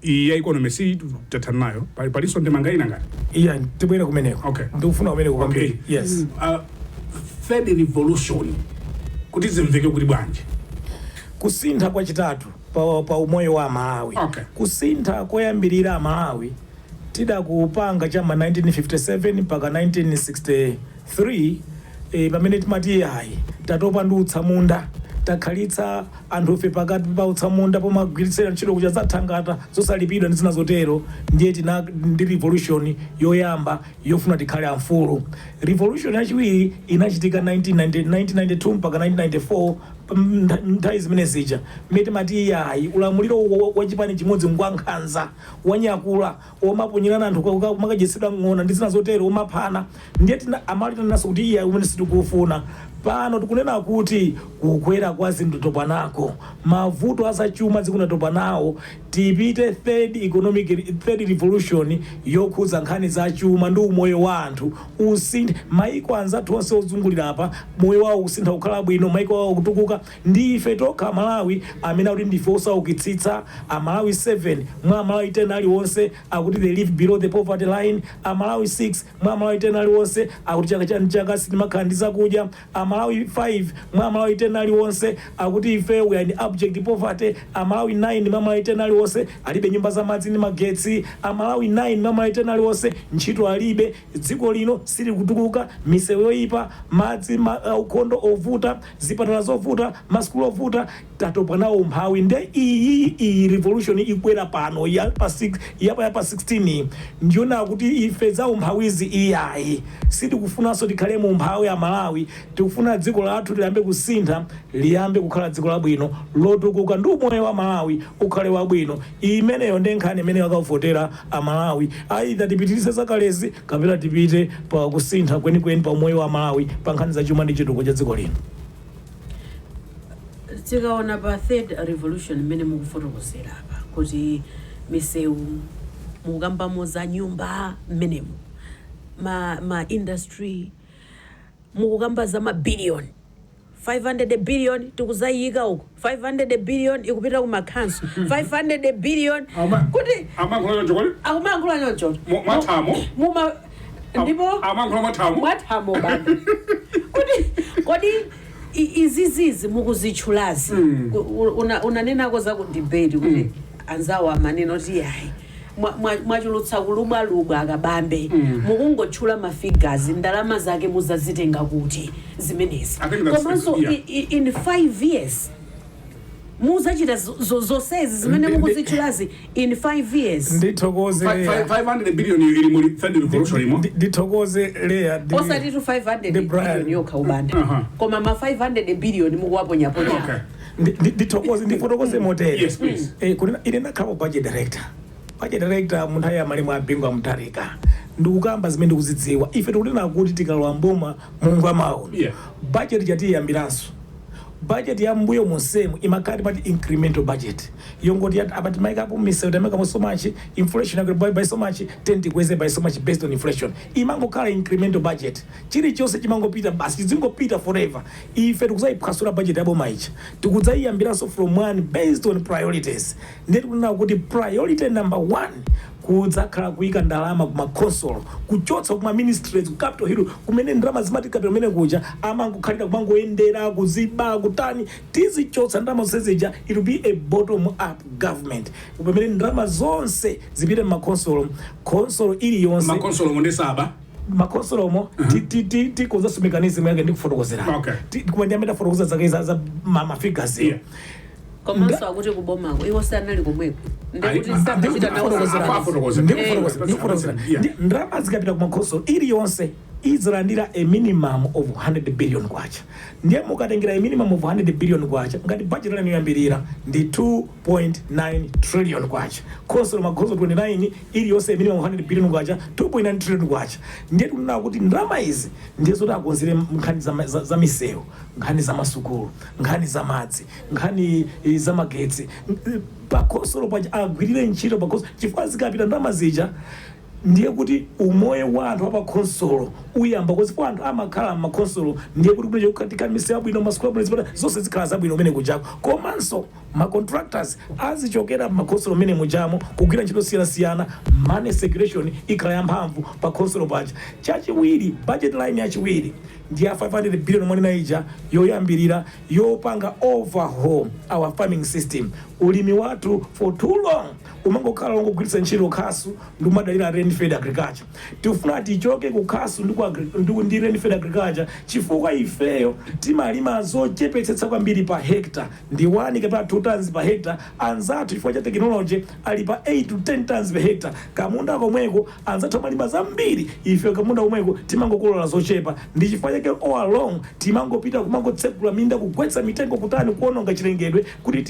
iyi ya economy, si tathana nayo? Palinso ndemanga ina ngati? Iya, tibwere kumeneko. Ndikufuna kumeneko kwambiri, yes. Third revolution, kuti zimveke kuti bwanji? Kusintha kwachitatu pa umoyo wa Amalawi. Kusintha koyambirira Amalawi tidakupanga chama 1957 mpaka 1963, pamene timati ayi, tatopa ndi utsamunda, takhalitsa anthufe pakati pa utsamunda pomagwiritsira ntchito kucha zathangata zosalipidwa ndi zina zotero. Ndiye tina ndi revolution yoyamba yofuna tikhale amfulu. Revolution yachiwiri inachitika 1990, 1992 mpaka 1994. Nthawi zimene zija mmene timati yayi, ulamuliro wa chipani chimodzi ngwankhanza, wanyakula, womaponyerana anthu, makadyetsedwa ng'ona ndi zina zotero, womaphana. Ndiye tina amali tinaso kuti iyayi, umene sitikufuna. Pano tikunena kuti kukwera kwa zinthu topa nako, mavuto azachuma zikunatopa nawo. Tipite third economic, third revolution yokhudza nkhani za chuma ndi umoyo wa anthu usinthe. Maiko anzathu onse ozungulira apa moyo wawo kusintha kukhala bwino, maiko awo kutukuka. Ndi ife tokha Malawi amene akuti ndife osaukitsitsa. Amalawi 7 mwa Amalawi 10 aliwonse akuti they live below the poverty line. Amalawi 6 mwa Amalawi 10 aliwonse akuti chaka cha chaka sitimakhala ndi zakudya. Amalawi 5 mwa Amalawi 10 aliwonse akuti ife we are in abject poverty. Amalawi 9 mwa Amalawi 10 aliwonse alibe nyumba za madzi ndi magetsi. Amalawi 9 mwa Amalawi 10 aliwonse ntchito alibe. Dziko lino silikutukuka, misewu yoyipa, madzi ukhondo ovuta, zipatala zovuta, masukulu ovuta. Tatopa nawo umphawi. Nde iyi revolution ikwera pano ya pa 6, ya pa 16, ndiyona kuti ife za umphawizi iyayi, sitikufunanso tikhale mu umphawi. Amalawi tikufuna dziko lathu liyambe kusintha, liyambe kukhala dziko labwino lotukuka, ndi umoyo wa Malawi ukhale wabwino. Imeneyo ndi nkhani imene akavotera Amalawi, aidha tipitirize zakalezi kapena tipite pa kusintha kwenikweni pa umoyo wa Malawi pa nkhani za chuma ndi chitukuko cha dziko lino. Tikaona pa third revolution imene mukufotokozera apa, kuti misewu, mukukambamo za nyumba mmenemu, ma industry, mukukamba za mabiliyoni, 500 billion tikuzayika uko, 500 billion ikupita ku makhanso, 500 billion kuti Amayankhula choncho kodi? Akumayankhula choncho. Mwathamo? Muma ndipo Amayankhula mwathamo? Mwathamo baba, kuti kodi izizizi mukuzitchulazi, unanenako za ku debate kuti anzawo amanena kuti yayi, mwachulutsa kulubwalubwa akabambe, mukungotchula mafigures, ndalama zake muzazitenga kuti zimenezi? I think that's Komanso yeah. in 5 years muzachita zonsezi zimene mukuzitchulazi in 5 years? Ndithokoze Leya. 500 billion ili muli third revolution imo? Ndithokoze Leya Osati tu 500 ndi Brian. billion yokha ubanda, koma ma 500 billion mukuwaponyaponya. Ndithokoze, ndifotokoze motere. Yes, please. Kunena ine ndakhala budget director, budget director mu nthawi ya malemu a Bingu Mutharika. Ndikukamba zimene ndikuzidziwa. Ife tikunena kuti tikalowa mboma, Mulungu amaona, budget chatiyambiranso. Budget ya mbuyo monsemu imakhala pati incremental budget yongoti apa timayikapo misewu, tamayikapo so much, inflation yakwera by so much, then tikweze by so much based on inflation. Imangokhala incremental budget, chilichonse chimangopita basi, chizingopita forever. Ife tikuzayiphwasula budget ya boma ichi, tikudzayiyambiranso from one based on priorities. Ndiye tikunena kuti priority number one kudzakhala kuyika ndalama kuma khonsolo, kuchotsa kuma ministries ku Capital Hill kumene ndalama zimati capital kumene kuja amangokhalira kumangoyendera, kuziba, kutani. Tizichotsa ndalama zonse zija. It will be a bottom up government pamene ndalama zonse zipite mmakhonsolo, khonsolo iliyonse. Makonsolo monde saba. Makhonsolomo tikonzanso mechanism yake ndikufotokozera. Koma ndi amene afotokoza zake za ma figures. Komanso akuti kubomako iwo sanali komweko, ndekuti samachita nawo. Afotokozera. Ndikufotokozera. Ndalama zikapita kumakhonsolo, iliyonse izilandira a minimum of 100 billion kwacha. Ndiye mukatengera a minimum of 100 billion kwacha, ngati budget lanu yoyambirira ndi 2.9 trillion kwacha, khonsolo, makhonsolo 29, iliyonse a minimum of 100 billion kwacha, 2.9 trillion kwacha. Ndiye tikunena kuti ndalama izi ndiye zoti akonzere nkhani za misewu, nkhani za masukulu, nkhani za madzi, nkhani za magetsi pakhonsolo paja, agwirire ntchito pakhonsolo, chifukwa zikapita ndalama zija ndiye kuti umoyo wa anthu apakhonsolo uyamba kwa anthu amakhala m'makhonsolo. Ndiye kuti kumenecho kukatika misewu abwino, masukulu abwino, zipatala zonse zikhala zabwino kumene kujako. Komanso ma contractors azichokera m'makhonsolo mene mujamo kugwira ntchito siyanasiyana. Money circulation ikhala yamphamvu pa khonsolo paja. Chachiwiri, budget line yachiwiri ndi ya 500 billion mwanena ija yoyambirira, yopanga overhaul our farming system. Ulimi wathu for too long umangokhala wongogwiritsa ntchito khasu ndi umadalira rain-fed agriculture. Tifuna tichoke ku khasu ndi rain-fed agriculture, chifukwa ifeyo timalima zochepetsetsa kwambiri pa hectare, ndi 1 kapena 2 tons pa hectare. Anzathu chifukwa cha technology ali pa 8 to 10 tons per hectare. Kamunda komweko anzathu amalima zambiri, ife kamunda komweko timangokolola zochepa. Ndi chifukwa chake all along timangopita kumangotsegula minda, kugwetsa mitengo, kutani, kuononga chilengedwe kuti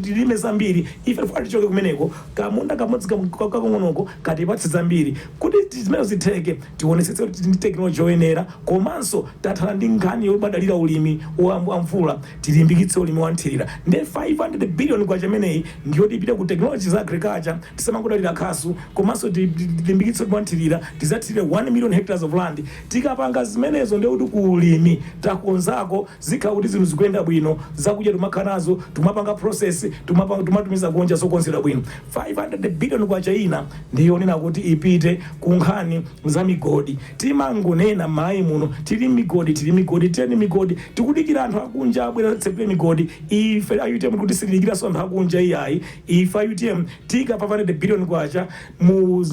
tilime zambiri. Ife tifuna tichoke kumeneko, kamunda kamodzi kakang'onoko katipatse zambiri. Kuti zimene zitheke, tionetsetse kuti ndi technology yoyenera, komanso tathana ndi nkhani yomadalira ulimi wa mvula, tilimbikitse ulimi wa nthirira. Ndi 500 billion kwacha imeneyi ndiyoti ipite ku technology za agriculture, tisamangodalira khasu, komanso tilimbikitse ulimi wa nthirira, tizathirire 1 million hectares of land. Tikapanga zimenezo, ndiye kuti ku ulimi takonzako, zikhala kuti zinthu zikuyenda bwino, zakudya timakhala nazo, timapanga process, tumatumiza kunja zokonzedwa bwino. 500 billion kwacha ina ndiyonena kuti ipite ku nkhani za migodi. Timangonena m'Malawi muno tili migodi, tili migodi, tiyeni migodi, tikudikira anthu akunja abwera tsekule migodi. Ife a UTM kuti sitidikiranso anthu akunja iyayi. Ife a UTM tika 500 billion kwacha mu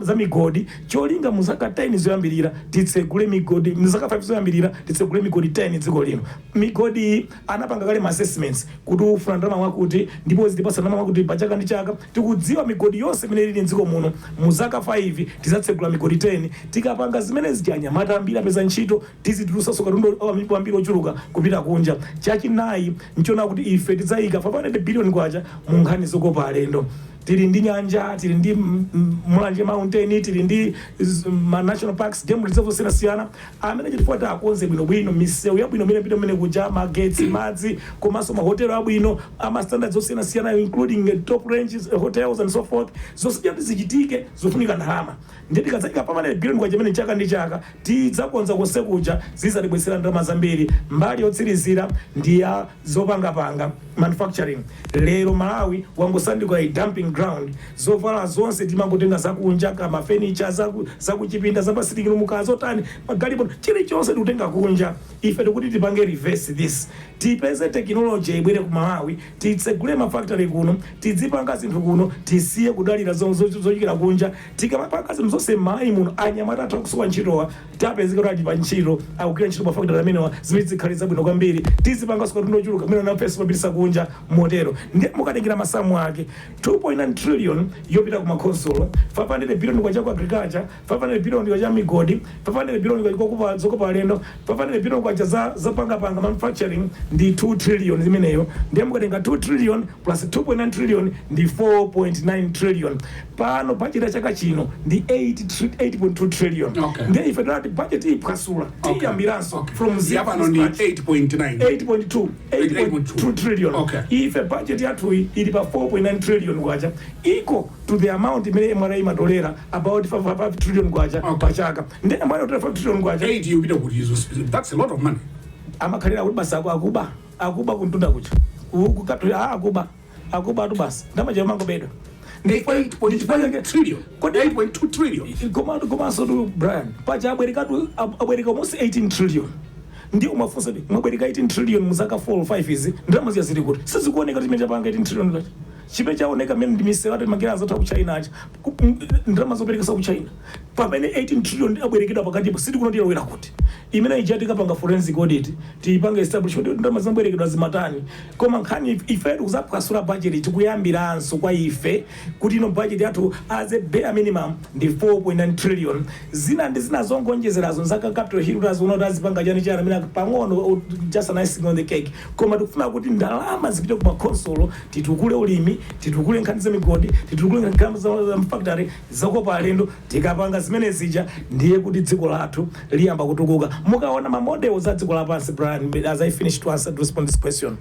za migodi, cholinga mu zaka 10 zoyambirira titsegule migodi, mu zaka 5 zoyambirira titsegule migodi 10 dziko lino. Migodi iyi anapanga kale ma assessments kuti ufuna ndalama mwakuti, ndipo zitipasa ndalama mwakuti pa chaka ndi chaka. Tikudziwa migodi yonse imene ili mdziko muno. Mu zaka 5 tizatsegula migodi 10. Tikapanga zimene zija, anyamata ambiri apeza ntchito, tizitulusanso katundu ambiri ochuluka kupita kunja. Chachinayi nchiona kuti ife tidzayika 500 billion kwacha mu nkhani zokopa alendo. Tili ndi nyanja, tili ndi Mulanje Mountain, tili ndi ma national parks, game reserve osiyanasiyana amene chifukwa tiakonze bwinobwino, misewu yabwino imene pita mmene kuja, magetsi, madzi, komanso mahotelo abwino ama standards osiyanasiyana, including top ranges hotels and so forth. Zonse kuti zichitike zofunika ndalama. Ndiye tikadzayika 500 billion kwacha imene chaka ndi chaka tidzakonza konse kuja, zizatibwezera ndalama zambiri. Mbali yotsirizira ndi ya zopangapanga, manufacturing. Lero Malawi wangosanduka a dumping ground. Zovala zonse timangotenga zakunja, kama furniture zakuchipinda, zapa sitting room, zotani, magalimoto, chilichonse tikutenga kunja. Ife tikuti tipange reverse this, tipeze technology ibwere ku Malawi, titsegule mafactory kuno, tidzipanga zinthu kuno, tisiye kudalira zochokera kunja. Tikamapanga zinthu zonse m'Malawi muno, anyamata athu akusowa ntchitowa tapezeka kuti ali pa ntchito, akugwira ntchito pa factory amenewa, zimene zikhale zabwino kwambiri. Tizipanganso katundu ochuluka amene anafenso mapitisa kunja motero. Ndiye mukatengera masamu ake 2.9 2.9 trillion yopita ku makhonsolo, 500 billion kwacha ku agriculture, 500 billion kwacha migodi, 500 billion kwacha kokupa zokopa alendo, 500 billion kwacha za zapangapanga, manufacturing, ndi 2 trillion zimeneyo. Ndiye mukatenga 2 trillion plus 2.9 trillion ndi 4.9 trillion. Pano budget ya chaka chino ndi 8.2 trillion. Ndiye ife tinati budget iphwasula, tiyambiranso from zero, Yapano from ndi scratch. 8.9. 8.2, 8.2 trillion. Ife budget yathu ili pa 4.9 trillion kwacha, equal to the amount imene MRA imatolera, about 5 trillion kwacha pa chaka. Ndi MRA itolera 5 trillion kwacha. 8 yupita kuti izo? That's a lot of money. Amakhalira kuti basi akuba, akuba kuntunda kucha kukatu, akuba, akuba atu basi ndamacha mangobedwa. 8.9 trillion. Kodi 8.2 trillion. Komanso tu, Brian, pacha abwerekatu, abwereka almost 18 trillion. Ndiye umafunsa kuti mwabwereka 18 trillion muzaka 4 or 5 izi, ndalama ziya zili kuti? Sizikuoneka kuti chimene chapanga 18 trillion kachi. Chimene chaoneka mmene ndi misewu ati magera azatha ku China acha, ndalama zoperekesa ku China, pamene 18 trillion abwerekedwa pakatipo sitikuno tiyalowera kuti. Imene ija tikapanga forensic audit, tiyipange establishment kuti ndalama zimabwerekedwa zimatani. Koma nkhani ife tikuzaphwasula budget, tikuyambiranso kwa ife kuti ino budget yathu as a bare minimum ndi 4.9 trillion. Zina ndi zina zongonjezerazo nzaka Capital Hill, taziona kuti azipanga chani chani amene pang'ono, just an icing on the cake. Koma tikufuna kuti ndalama zipite ku makonsolo, titukule ulimi, titukule nkhani za migodi, titukule nkhani za factory, zakopa alendo. Tikapanga zimene zija, ndiye kuti dziko lathu liyamba kutukuka. Mukaona ma models a dziko lapansi, Brian, as I finish to answer, to respond this question,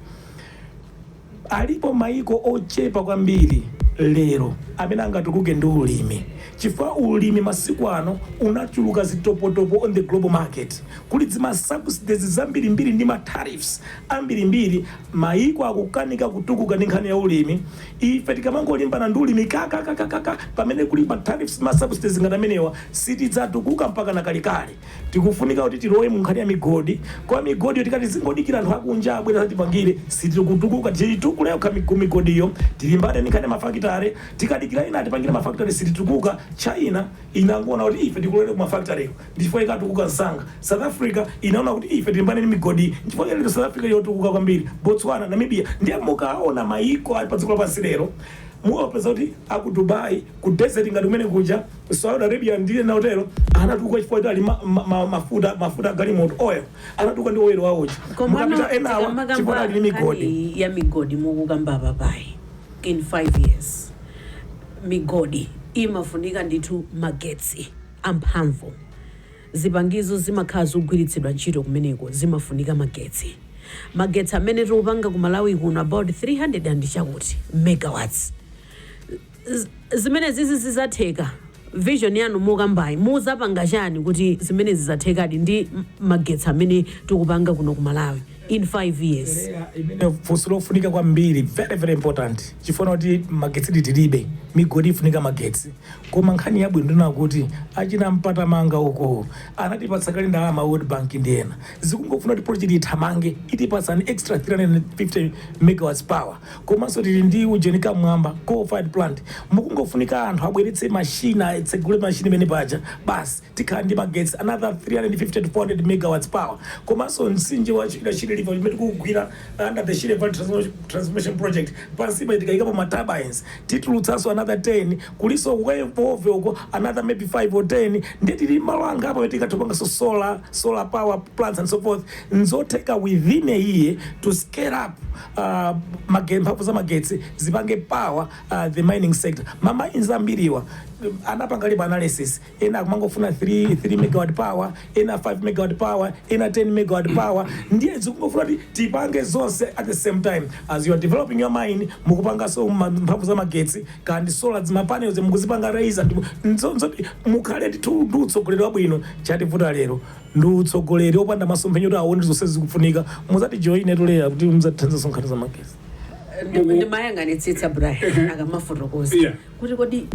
alipo maiko ochepa kwambiri lero amene angatukuke ndi ulimi, chifukwa ulimi masiku ano unachuluka zitopotopo on the global market. Kuli zima subsidies zambirimbiri ndi ma tariffs ambirimbiri. Maiko akukanika kutukuka ndi nkhani ya ulimi. Ife tikamangolimbana ndi ulimi kakakakaka pamene kuli ma tariffs, ma subsidies ngati amenewa, sitidzatukuka mpaka na kalekale. Tikufunika kuti tilowe mu nkhani ya migodi. Kwa migodi tikati zingodikira anthu akunja abwera zatipangire, sitikutukuka. Titukule yokha migodiyo, tilimbane ndi nkhani ya mafakitare. Tikadikira ina atipangire mafakitare, sititukuka. China inangoona kuti ife tikulowere ku mafakitare, ndifo ikatukuka msanga. South Africa inaona kuti ife tilimbane ndi migodi, chifukwa lero South Africa yotukuka kwambiri. Botswana, Namibia. Ndiye mukaona maiko ali pa dziko lapansi lero, muwapeza kuti aku Dubai, ku desert ngati kumene kuja, Saudi Arabia ndiye nautero, anatukuka chifukwa kuti ali mafuta agalimoto, oil, anatukuka ndi oil wawochi. Mukapita enawa, chifukwa ali ndi migodi. Nkhani ya migodi mukukamba papayi, in 5 years migodi imafunika ndithu magetsi amphamvu. Zipangizo zimakhala zogwiritsidwa ntchito kumeneko zimafunika magetsi. Magetsi amene tikupanga ku Malawi kuno about 300 and chakuti megawatts. Zimene zizi zizatheka? Vision yanu mukambayi, muzapanga chani kuti zimene zizathekadi ndi magetsi amene tikupanga kuno ku Malawi in 5 years? Imene funso lofunika kwambiri, very very important, chifuna kuti magetsi tilibe, migodi ifunika magetsi. Koma nkhani yabwino ndina kuti achina Mpatamanga uko anatipatsa kale ndalama, World Bank ndi ena. Zikungofuna kuti project ithamange, itipatsani extra 350 megawatts power. Komanso tili ndi ujeni Kamwamba coal fired plant, mukungofunika anthu abweretse mashina, atsegule mashini imene paja, basi tikhala ndi magetsi another 350 to 400 megawatts power. Komanso mtsinje wa Shire River imene tikugwira under the Shire Valley Transformation Project, pansipa tikayikapo ma turbines, titulutsanso another 10. Kuliso weve uko, another maybe 5 or 10. Ndiye tili malo angapo tikathupanganso solar power plants and so forth. Nzotheka within a year to scale up mphamvu za magetsi zipange power the mining sector. Ma mines ambiriwa anapanga liba analysis, ena akumangofuna 3 megawatt power, ena 5 megawatt power, ena 10 megawatt power. Ndiye zikungofuna kuti tipange zonse at the same time. As you are developing your mine, mukupanganso mphamvu za magetsi kandi solar, zima panels mukuzipanga raise. Nzoti mukhale ndithu ndi utsogoleri wabwino. Chativuta lero ndi utsogoleri opanda masomphenya kuti aone zonse zikufunika. Muzati joine tuleya kuti muzatithandiza nkhani za magetsi. Ndimayang'anitsitsa Brian akamafotokoza kuti kodi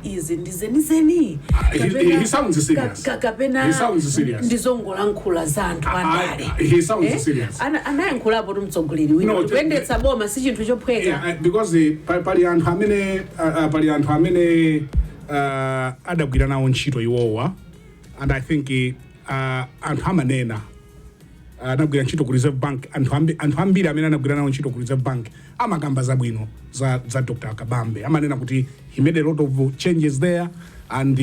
izi ndi zenizeni He sounds serious. Kapena He sounds serious. ndizongolankhula za anthu andale. He sounds Eh? serious. Anayankhulapo tu mtsogoleri wina No, kuti kuyendetsa boma si chinthu chophweka. Yeah, because pali anthu amene adagwira nawo ntchito iwowa, and I think anthu amanena Anagwira ntchito ku Reserve Bank. Anthu ambiri amene anagwira nawo ntchito ku Reserve Bank amakamba zabwino za Dr Kabambe. Amanena kuti he made a lot of changes there and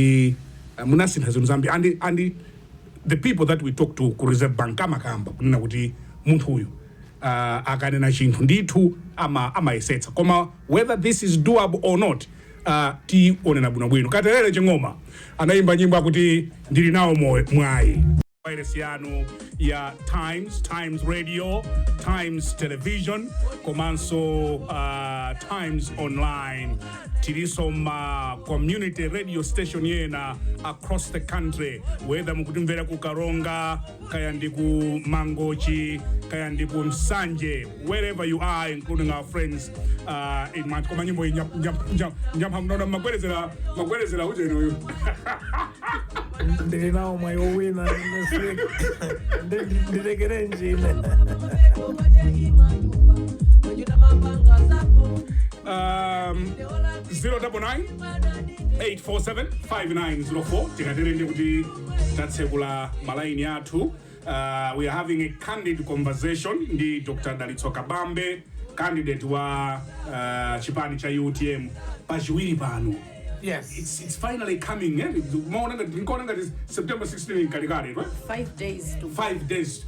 munasintha zinthu zambiri, and the people that we talk to ku Reserve Bank amakamba kunena kuti munthu uyu akanena chinthu ndithu amayesetsa. Koma whether this is doable or not, tionena bwinobwino. Katerere Ching'oma anayimba nyimbo akuti "Ndili Nawo Mwayi". Wireless yanu ya Times, Times Radio, Times Television komanso Times Online. Tiliso ma community radio station yena across the country, whether mukutimvera ku Karonga, kaya ndi ku Mangochi, kaya ndi ku Msanje, wherever you are, including our friends in Mant. Koma nyimbo iyi nyampha mnona magwerezera ujeni uyu. Ndili nawo mwayi wowina, ndilekere njine. 099 847 5904. Tikatere ndi kuti tatsekula malaini athu. We are having a candid conversation ndi Dr Dalitso Kabambe, candidate wa chipani cha UTM pachiwiri pano. It's finally coming, eh? Maona ngati ndinkaona ngati September 16 nkalikale, right? 5 days to 5 days.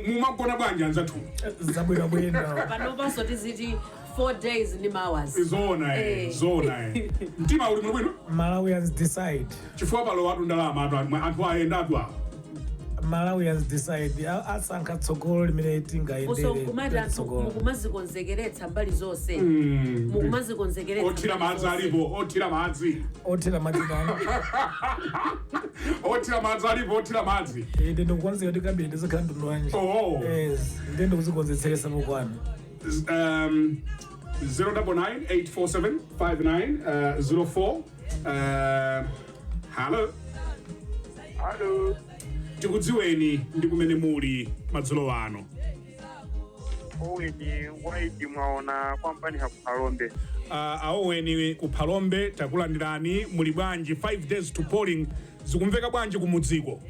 Mumagona bwanji anzathu? Zabwinobwino. Panopanso tiziti 4 days ndi hours. Zona, eh. Eh. Zona, eh. Mtima uli bwinobwino? Malawians decide. Chifukwa palo watu ndalama anthu ayenda atu awa. Malawians decide. Asankha tsogolo limene tingayendere. Kumati anthu tsogolo. Mukumazikonzekeretsa mbali zonse, mukumazikonzekeretsa Othira mbali madzi zonse. alipo, othira madzi. Othira madzi kani? Othira madzi alipo, othira madzi. Ine ndikukonzeka kuti cabinet izikhala mtundu wanji. Oh. Yes, ndiye ndikuzikonzetseresa mukwana. 099 847 5904. Hello. Halo. Tikudziweni ndi kumene muli madzulo ano. Oweni Waidi Mwaona, kwampani ha Phalombe. Aoweni ku Phalombe, takulandirani. Muli bwanji? 5 days to polling, zikumveka bwanji kumudziko?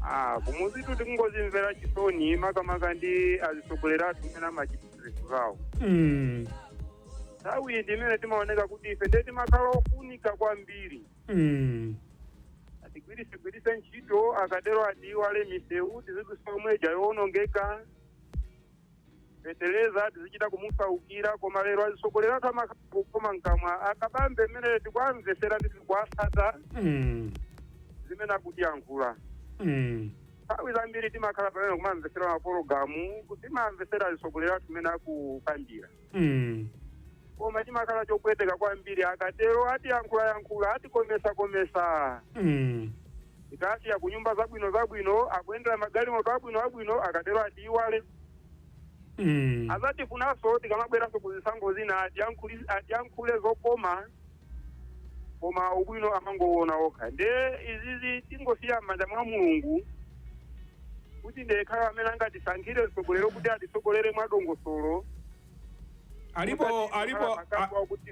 Ah, kumuzitu tikungozimvera chisoni, makamaka ndi azitsogoleri athu amene amachitira zinthu zawo. Nthawi iyi imene timaoneka kuti ife ndiye timakhala ofunika kwambiri. Atigwirise ntchito, akatero atiwale misewu tizidutsa omweja yowonongeka, feteleza tizichita kumusaukira. Koma lero azitsogoleri athu amakhala kukoma mkamwa. Akabambe mmene tikuamvesera ndi tikuasata zimene akutiyankhula. Nthawi zambiri timakhala pamene kumamvesera mapologalamu, timamvesera azitsogoleri athu mmene akukambira. Koma chimakhala chopweteka kwambiri, akatero atiyankhulayankhula, atikomesa komesa, tikasiya kunyumba zabwino zabwino, akuyendera magalimoto abwino abwino, akatero atiiwale. Azatifunanso tikamabweranso kuzisankho zina, atiyankhule zokoma, koma ubwino amangowona okha. Nde izizi tingosiya m'manja mwa Mulungu kuti ndekhala amene angatisankhire mtsogolero kuti atitsogolere mwadongosolo. Alipo alipo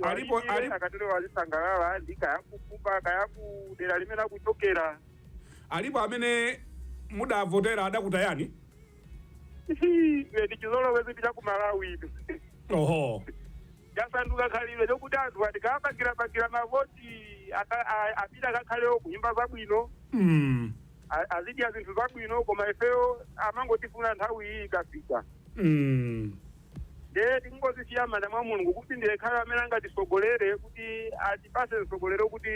alipo alipo. Akatero azisangalala ndi kayakufupa kayakudera limene akuchokera. Alipo amene mudavotera adakutayani? Iwe, ndi chizolowezi cha ku Malawi. Oho. Chasanduka khalidwe chokuti anthu atikapangirapangira mavoti apita akakhalewo kunyumba zabwino, azidya zinthu zabwino, koma ifeyo amangotifuna nthawi iyi ikafika. Nde tingozisiya m'manja mwa Mulungu kuti ndiyekhayo amene angatisogolere kuti atipase msogolero, kuti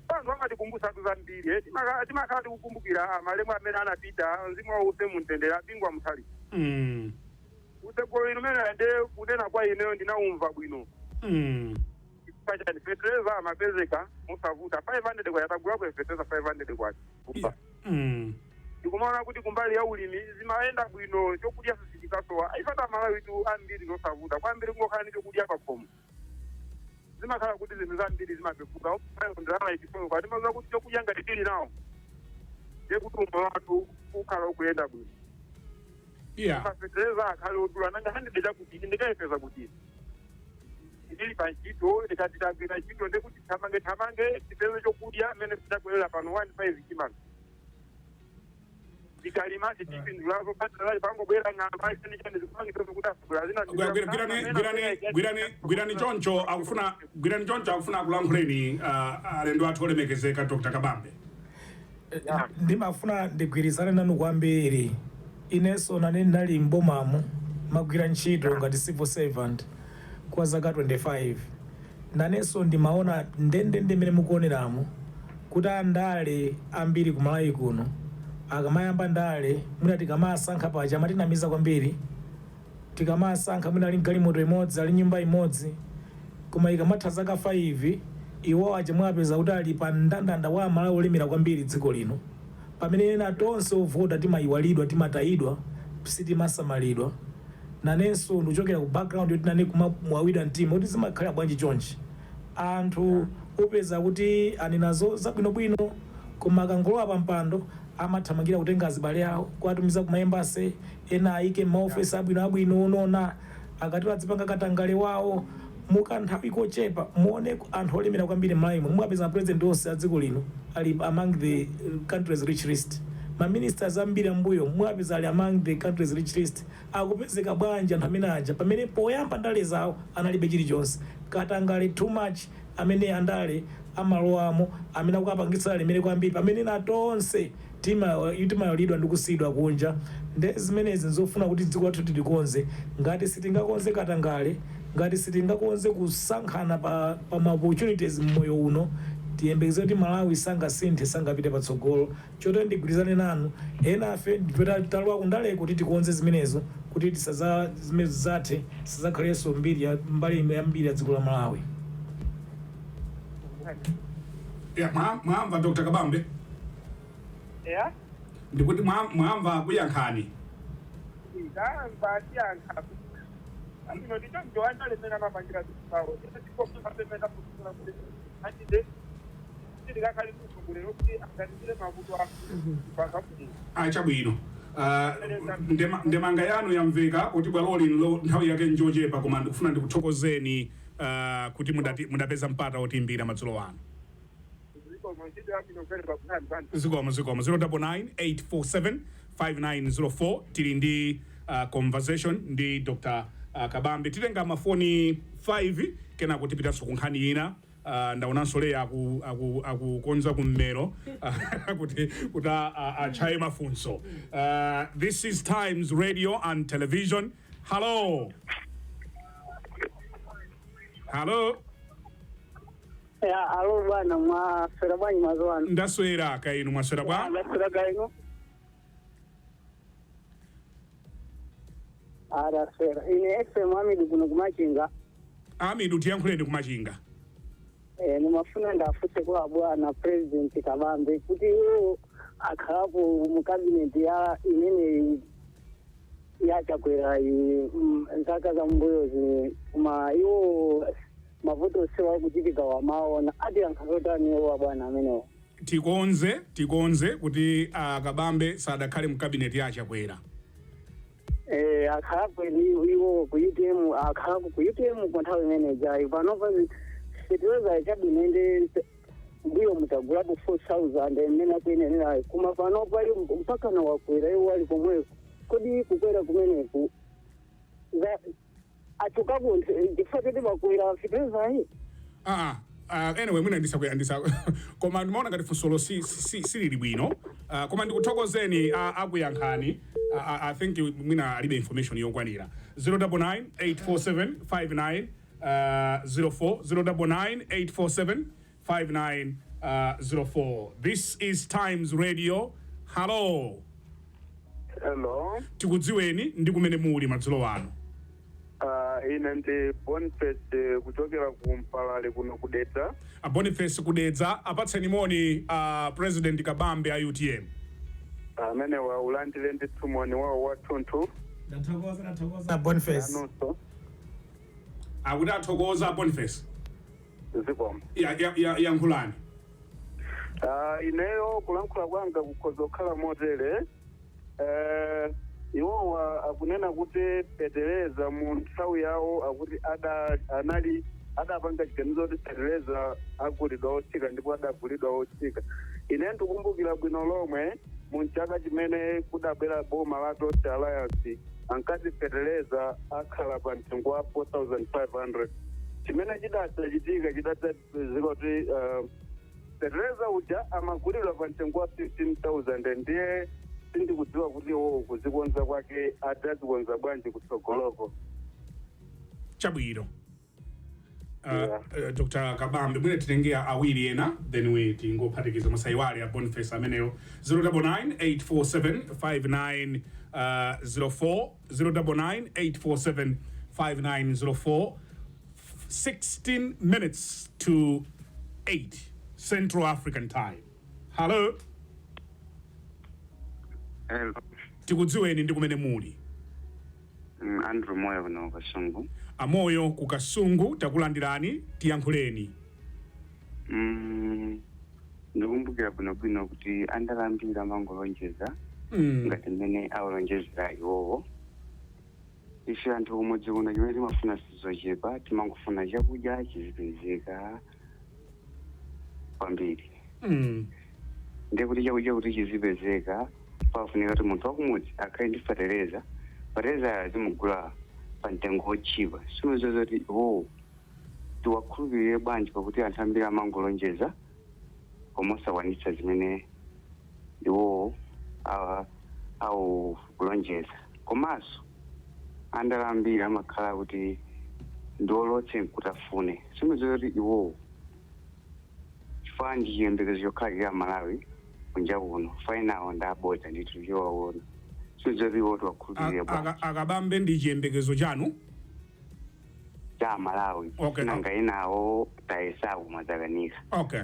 anthu amatikumbusatu zambiri, eh. Timakhala tikukumbukira amalemu amene anapita, mzimu wawo use mumtendere, a Bingu wa Mutharika. Utsogoleri umene nde kunena kwa ineyo ndinaumva bwino. Chifukwa chani? Fetereza amapezeka mosavuta, 500 kwacha tagulako fetereza 500 kwacha. Ndikumaona kuti kumbali ya ulimi zimayenda bwino, chokudya sichikasowa. Ifata Malawi tu ambiri nosavuta kwambiri, kungokhala ndi chokudya pakhomo zimakhala kuti zinthu zambiri zimapepuka. Ndalama ichisowa kwati maza kuti chokudya ngati tili nawo, ndiye kuti umoyo wathu ukhala ukuyenda bwino. Mafetereza akhale odula, nanga 100 chakuti ndikayipeza kuti ndili pa ntchito, ndikati tagwira ntchito ndekuti thamange thamange tipeze chokudya mmene titabwerera pano 15 chimanga. Tikalima titipindulapo patalayi pangobwera ng'amba chenicheni zikupangisa kuti asogolera zina. Gwirani choncho, akufuna, gwirani choncho, akufuna akulankhuleni alendo athu olemekezeka, Dr Kabambe. Ndimafuna ndigwirizane nanu kwambiri. Inenso nane ndinali m'bomamu, magwira ntchito ngati civil servant kwa zaka 25. Nanenso ndimaona ndendende mmene mukuoneramo kuti andale ambiri kumalawi kuno akamayamba ndale, mwina tikamasankha paja amatinamiza kwambiri. Tikamasankha mwina ali mgalimoto imodzi, ali nyumba imodzi, koma ikamatha zaka 5 iwo aja mwapeza kuti ali pa mndandanda wa Amalawi olemera kwambiri dziko lino, pamene ena tonse ovota timayiwalidwa, timatayidwa, sitimasamalidwa. Nanenso ndikuchokera ku background yoti nane kumawawidwa mtima kuti zimakhala bwanji chonchi. Anthu upeza kuti ali nazo zabwinobwino, koma akangolowa pa mpando amathamangira kutenga azibale awo kuwatumiza kuma embassy, ena ayike maofesi abwinoabwino onona, akatero adzipanga katangale wawo mukanthawi kochepa. Muone anthu olemera kwambiri m'Malawi, mukapeza president onse a dziko lino ali among the country's rich list, ma ministers ambiri ambuyo mukapeza ali among the country's rich list. Akupezeka bwanji anthu amene aja pamene poyamba ndale zawo analibe chilichonse? Katangale too much amene andale amalowamo, amene akukapangitsa alemere kwambiri, pamene na tonse timayalidwa ndi kusiyidwa kunja. Nde zimenezi nzofuna kuti dziko lathu tilikonze. Ngati sitingakonze katangale, ngati sitingakonze kusankhana pa ma opportunities mmoyo uno, tiyembekeze kuti Malawi sangasinthe, sangapite patsogolo. Chotero ndigwirizane nanu, ena afe ndife talowa kundale kuti tikonze zimenezo, kuti tisaza zimenezo zathe, sizakhalenso mbiri ya mbali ya mbiri ya dziko la Malawi. Ya, mwamva Dr Kabambe? Ya. Ndikuti mwamva kuyankhani? Ndamva, tiyankha ino ndichoncho andalemera mapangira zinthu tikosapemena kutukula kuti achite tikakhale mtsogoleri kuti aganizire mavuto athu. Chabwino. Ndemanga yanu yamveka kuti bwaloli nthawi yake njochepa, koma ndikufuna ndikuthokozeni kuti mudapeza mpata wotimbira madzulo ano. Zikomo, zikomo. 099 847 5904. Tili ndi conversation ndi Dr Kabambe. Titenga mafoni 5, kenako tipitanso ku nkhani ina. Ndaonanso Leya akukonza kummero kuti achaye mafunso. This is Times Radio and Television. Hello, hello. Ya, alo bwana, mwaswera bwanji madzulo ano? Ndaswera, kaya inu mwaswera bwa? Ndaswera kaino. Ndaswera. Ine FM Amidu kuno kumachinga. Amidu, tiyankhuleni kumachinga. Eh, nimafuna ndafuse kwa bwana President Kabambe kuti iwo akhalapo mu cabinet ya imene yachakwera zaka za mbuyo zine, koma iwo mavuto onsewa kuchitika wamaona, ati ankhazotani iwo bwana amenewo? Tikonze kuti Kabambe sadakhale mu cabinet ya Chakwera. Eh, akhalapo iwo ku UTM, akhalapo ku UTM kwa nthawi imene jayi. Panopa fetereza chabwino ende mbuyo mutagulapo 4000 mmene akuyenenerayo, koma panopa iwo mpaka na wakwera, iwo ali komweko. Kodi kukwera kumeneku achokapo chifukwa choti wakwera feterezayi? Anyway, mwina ndisakwera ndisa, koma ndimaona ngati funsolo silili bwino. Koma ndikuthokozeni, akuyankhani. I think mwina alibe information yokwanira. 099 847 59 04, 099 847 59 04. This is Times Radio. Hello. Hello. Tikudziweni ndi kumene muli madzulo ano. Ine ndi Boniface kuchokera ku Mpalale kuno kudedza. A Boniface kudedza, apatseni moni President Kabambe a UTM. Amene waulandire ndithu moni wawo wathunthu. Ndathokoza, ndathokoza Boniface. Anunso. Akuti athokoza Boniface. Zikomo. Yankhulani. Ineyo kulankhula kwanga kukhoza kukhala motere. Iwowa akunena kuti fetereza mu nthawi yawo akuti ada anali adapanga chiganizo kuti fetereza agulidwa otsika, ndipo adagulidwa otsika. Ine ndikumbukira bwino lomwe. Mu chaka chimene kudabwera boma la Tonse Alliance, ankati feteleza akhala pa mtengo wa 4500. Chimene chidadzachitika, chidadzapezeka kuti feteleza uja amagulidwa pa mtengo wa 15,000. Ndiye sindikudziwa kuti iwo kuzikonza kwake adzazikonza bwanji kutsogoloko. Chabwino. Yeah. Dr Kabambe, mwine titengea awiri ena, then we tingophatikiza. Musayiwale a Boniface ameneyo, 099 847 5904, 099 847 5904. 16 minutes to 8 Central African Time. Hello. Hello. Tikudziweni ndi kumene muli. Andrew Moyo kuno Kasungu. Amoyo ku Kasungu, takulandirani, tiyankhuleni. Ndikumbukira bwinobwino kuti andale ambiri amangolonjeza ngati mmene awalonjezera iwowo. Ife anthu kumudzi kuno chimene timafuna sizochepa, timangofuna chakudya chizipezeka kwambiri. Ndiye kuti chakudya kuti chizipezeka, pafunika kuti munthu wakumudzi akhale ndi fetereza, fetereza azimugula pa mtengo wotchipa. Simuzo zoti iwowo tiwakhulupirire bwanji, pakuti anthu ambiri amangolonjeza koma osakwanitsa zimene iwowo awu kulonjeza. Komanso andale ambiri amakhala kuti ndiolotse nkutafune. Simuzo zoti iwowo, chifukwa ndi chiyembekezo chokhalira Malawi kunja kuno, fainawo ndabodza ndithu chowaona. Simuzo zoti iwowo tiwakhulupirire bwanji. Akabambe ndi chiyembekezo chanu? Cha Malawi. Nanga inawo tayesaku mwadzakanika. Okay,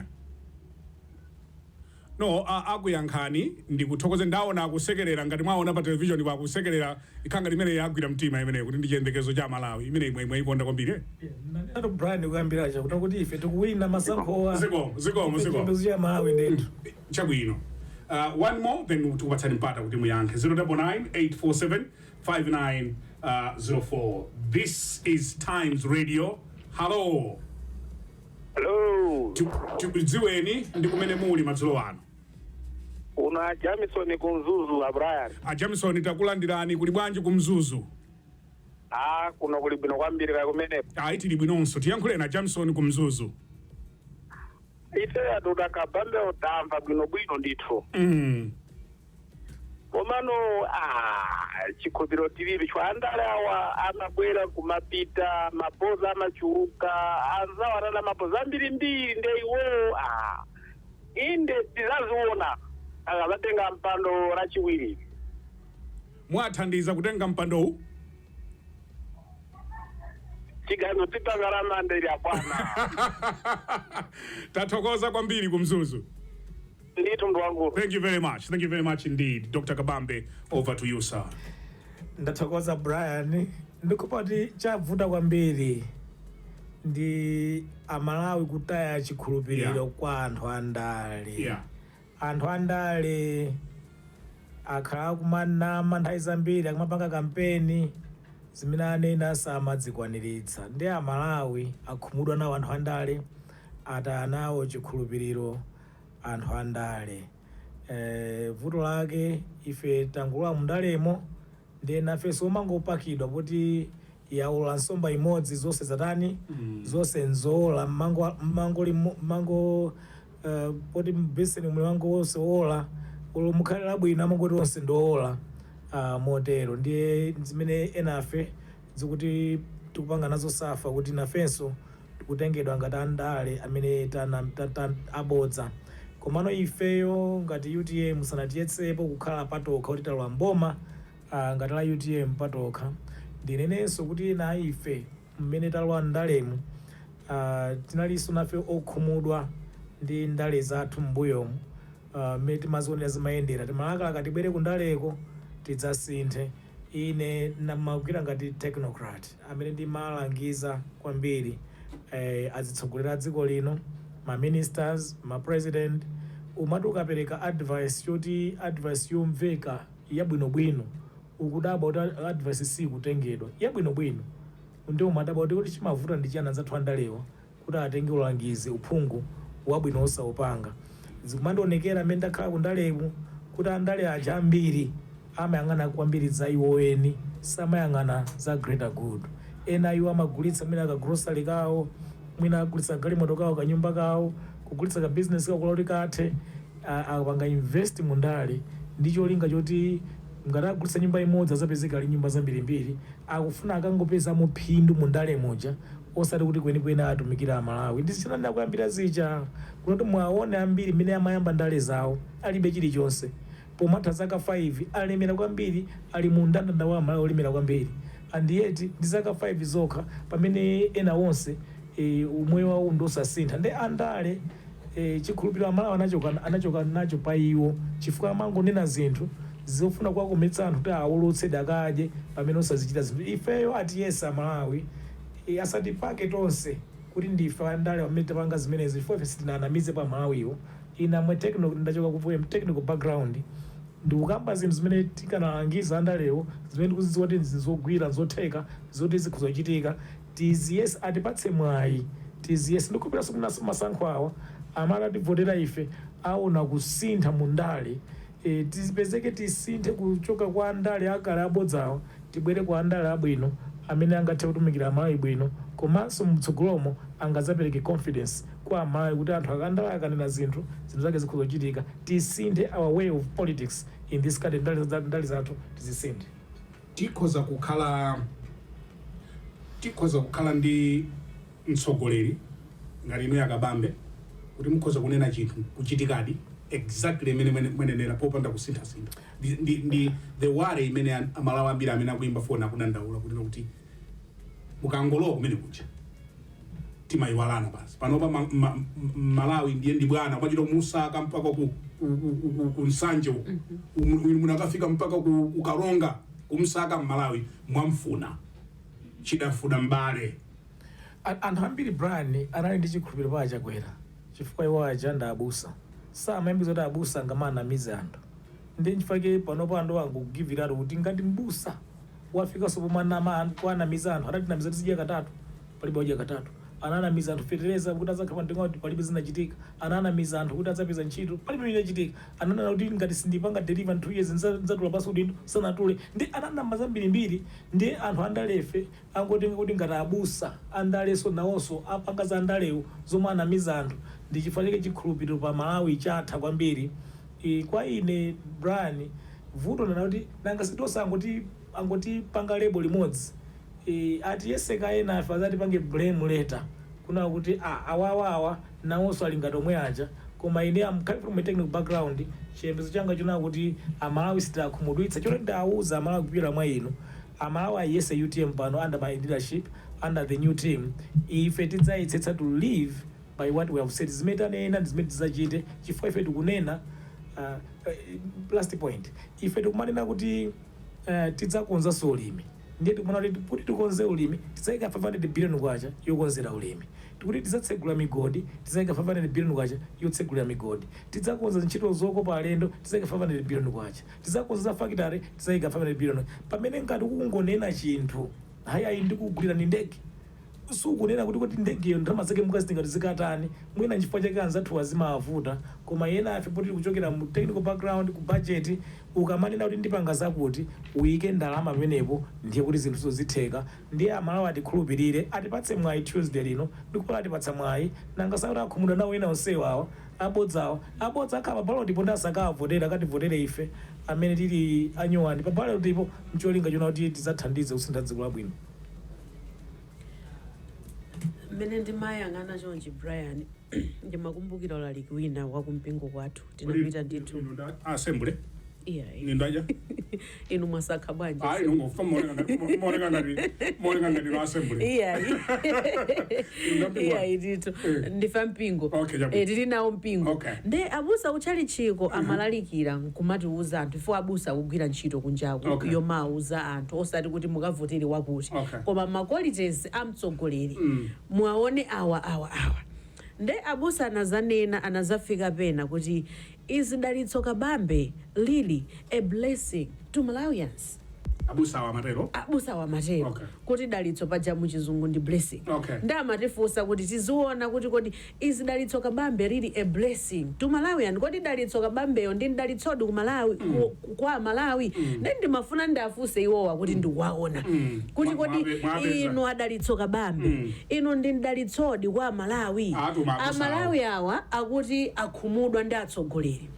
no, akuyankhani. Ndikuthokoze. Ndaona akusekerera, ngati mwaona pa television pakusekerera ikhanga limene yagwira mtima imeneyo kuti ndi chiyembekezo cha Malawi imene imwe mwayikonda kwambiri, eh? Nato Brian, kuyambira chakuti kuti ife tikuwina masankhowa. Zikomo, zikomo, zikomo. Chiyembekezo cha Malawi ndithu. Chabwino. One more, then tikupatsani mpata kuti muyankhe. 099 847 5904. This is Times Radio. Hello. Hello. Tikudziweni ndi kumene muli madzulo ano. Una Jamison kumzuzu, a Brian. A Jamison, takulandirani. Kuli bwanji kumzuzu? Ah, kuno kuli bwino kwambiri, kaya kumeneko? Ayi, tili bwinonso. Tiyankhuleni, a Jamison kumzuzu. Ife atuta Kabambe utamva bwinobwino ndithu. Komano ah, chikhulupiriro tilibe chwa andale awa, amabwera kumapita, maboza amachuluka, anzawo atana maboza ambirimbiri. Nde iwowo ah, inde tizaziona akazatenga mpando lachiwiri. Mwathandiza kutenga mpandowu? Chiganizo tipanga la bwana. Tathokoza kwambiri kumzuzu. Ndithu, mndu wangu. Thank you very much, thank you very much indeed. Dr Kabambe, over to you, sir. Ndathokoza, Brian. Ndikupati chavuta kwambiri ndi Amalawi kutaya chikhulupiriro kwa anthu andale. Anthu andale akhala akumanama nthawi zambiri, akumapanga kampeni, zimene anena samadzikwaniritsa. Ndi Amalawi akhumudwa nawo anthu andale, ataya nawo chikhulupiriro anthu andale. Vuto lake ife tangolowa mundalemo, ndiye nafenso umangopakidwa kuti yaola nsomba imodzi, zonse zatani? Zonse nzola. Mmango mmango mmango poti mbeseni muli mango wonse wola, ulo mukhale labwino, amangoti onse ndiowola. Motero ndiye zimene enafe zikuti tikupanga nazo suffer, kuti nafenso tikutengedwa ngati andale amene abodza. Komano ifeyo ngati UTM sanatiyetsepo kukhala patokha kuti talowa mboma ngati la UTM patokha. Ndinenenso kuti ena ife mmene talowa ndalemu, tinalinso nafe okhumudwa ndi ndale zathu m'mbuyomu, mmene timazionera zimayendera. Timalakalaka tibwere kundaleko tidzasinthe. Ine namagwira ngati technocrat amene ndimalangiza kwambiri azitsogolera a dziko lino, ma ministers, ma president. Umati ukapereka advice yoti advice yomveka yabwinobwino, ukudabwa kuti advice sikutengedwa yabwinobwino. Ndi umadabwa kuti chimavuta ndi chani anzathu andalewa kuti atenge ulangizi, uphungu wabwino, osaupanga. Zikumandionekera amene ndakhala kundaleku. Kuti andale aja ambiri amayang'ana kwambiri za iwo eni, samayang'ana za greater good. Ena iwo amagulitsa mwina kagrosary kawo, mwina agulitsa galimoto kawo, kanyumba kawo, kugulitsa ka business kawo kuti kathe, akapanga invest mu ndale ndi cholinga choti ngati agulitsa nyumba imodzi azapezeka ali nyumba zambirimbiri. Akufuna akangopezamo phindu mu ndale muja, osati kuti kwenikweni atumikira Amalawi. Ndi zichinanda kuyambira zija kuti mwaone ambiri mmene amayamba ndale zawo alibe chilichonse, pomatha zaka 5 alemera kwambiri, ali mu mndandanda wa Amalawi olemera kwambiri, and yet ndi zaka 5 zokha, pamene ena onse umoyo wawo ndosasintha. Ndi andale chikhulupiriro Amalawi anachoka nacho pa iwo, chifukwa amangonena zinthu zofuna kuwakometsa anthu kuti awolotse dakadye, pamene osazichita zinthu. Ifeyo atiyesa Amalawi asatipake tonse kuti ndife andale amene tapanga zimenezi, chifukwa ife sitinanamize pa Malawiwo. Ine amwe technical, ndachoka ku technical background, ndikukamba zinthu zimene tikanalangiza andalewo, zimene tikuzidziwa kuti zogwira, zotheka, zoti zikhozochitika. Tiziyese, atipatse mwayi, tiziyese. Ndikupiranso munaso masankho awa amene ativotera ife aona kusintha mu ndale. Tizipezeke tisinthe kuchoka kwa andale akale abodzawa, tibwere kwa andale abwino amene angathe kutumikira Amalawi bwino, komanso mtsogolomo angadzapereke confidence kwa Amalawi kuti anthu akandale akanena zinthu, zinthu zake zikhozochitika. Tisinthe our way of politics in this country. Ndale zathu tizisinthe. Tikhoza kukhala ndi mtsogoleri ngati inu Akabambe, kuti mukhoza kunena chinthu kuchitikadi exactly imene mwenenera popanda kusinthasintha? Ndi the worry imene Amalawi ambiri amene akuimba foni akudandaula kunena kuti mukangolowa kumene kuja timayiwalana basi. Panopa Malawi ndiye ndi bwana kwachita kumusaka mpaka ku Nsanje uku. Munakafika mpaka ku Karonga kumsaka Mmalawi, mwamfuna chidafuna mbale. Anthu ambiri, Brian, anali ndi chikhulupiriro pa Achakwera chifukwa iwo aja ndi abusa, samayembekeza kuti abusa angamanamize anthu. Ndi nchifukwa panopo anthu angokugivirato kuti ngati mbusa wafikanso pomanama kuanamiza anthu. Adatinamiza tizidya katatu, palibe wadya katatu. Ananamiza anthu fetereza kuti adzakhala pamtengo kuti, palibe zinachitika. Ananamiza anthu kuti adzapeza ntchito, palibe chinachitika. Ananena kuti ngati sindipanga deliver in 2 years ndidzatula pansi udindo, sanatule. Ndi ananama zambirimbiri. Ndi anthu andalefe angotenga kuti ngati abusa andaleso nawonso apanga za andalewo zomwe anamiza anthu. Ndi chifukwa chake chikhulupiriro pa Malawi chatha kwambiri. Kwa ine, Brian, vuto nana kuti nanga sitonse angoti panga label limodzi. Atiyeseka ena afe azatipange blame later kuna kuti ah, awawawa nawonso ali ngati omwe aja. Koma ine am coming from a technical background, chiyembekezo changa chona kuti Amalawi sitiakhumudwitsa. Choti ndawuza Amalawi kupita mwa inu, Amalawi ayese UTM pano under my leadership, under the new team, ife tidzayesetsa to live by what we have said. Zimene tanena ndi zimene tidzachite, chifukwa ife tikunena, last point, ife tikumanena kuti tidzakonzanso ulimi. Ndiye tikumana kuti tikonze ulimi tidzayika 500 billion kwacha yokonzera ulimi. Tikuti tidzatsegula migodi, tidzayika 500 billion kwacha yotsegulira migodi. Tidzakonza ntchito zokopa alendo, tidzayika 500 billion kwacha. Tidzakonza za factory, tidzayika 500 billion. Pamene ngati kukungonena chinthu, hayi, ndikugulira ni ndege, sukunena kuti ndegeyo ndalama zake mukazitenga zikatani. Mwina nchifukwa chake anzathu azimavuta. Koma ena afe poti kuchokera mu technical background, ku budget, ukamanena kuti ndipanga zakuti, uyike ndalama pamenepo, ndiye kuti zinthuzo zitheka. Ndiye Amalawi atikhulupirire, atipatse mwayi Tuesday lino. Ndikupala atipatsa mwayi, nanga sakuti akhumudwa nawo ena onsewo awa abodzawa. Abodza akhala pa ballot po, ndi asakavotera, akativotere ife amene tili anyuwani pa ballot po, ncholinga chona kuti tidzathandize kusintha dziko labwino. Mmene ndimayang'ana chonchi, Brian, ndimakumbukira ulaliki wina wakumpingo kwathu tinapita ndithu. Assembly? Iya. Nindaja. Inu mwasakha bwanji? Ayi, nongofa maoneka ngati no assembly. Iyayi. Mpingo. Iyayi ndithu. Ndife mpingo. Okay, chabwino. Tili nawo mpingo. Nde abusa kutchalitchiko amalalikira nkumatiuza anthu ifo abusa akugwira ntchito kunjaku yomauza anthu, osati kuti mukavotere wakuti, koma ma qualities a mtsogoleri mwaone awa, awa, awa. Nde abusa anazanena, anazafika pena kuti, "Is Dalitso Kabambe really a blessing to Malawians?" Abusawa amatero? Abusawa amatero kuti dalitso paja muchizungu ndi blessing. Ndi amatifunsa kuti tiziona kuti kodi is Dalitso Kabambe really a blessing to Malawian? Kodi Dalitso Kabambeyo ndi mdalitsodi ku Malawi, kwa Malawi? Ndi ndimafuna ndiafunse iwowa kuti ndikuwaona kuti kodi Mwapeza. inu adalitso Kabambe, inu ndi mdalitsodi kwa Malawi? Atuma abusawa. Amalawi awa akuti akhumudwa ndi atsogoleri.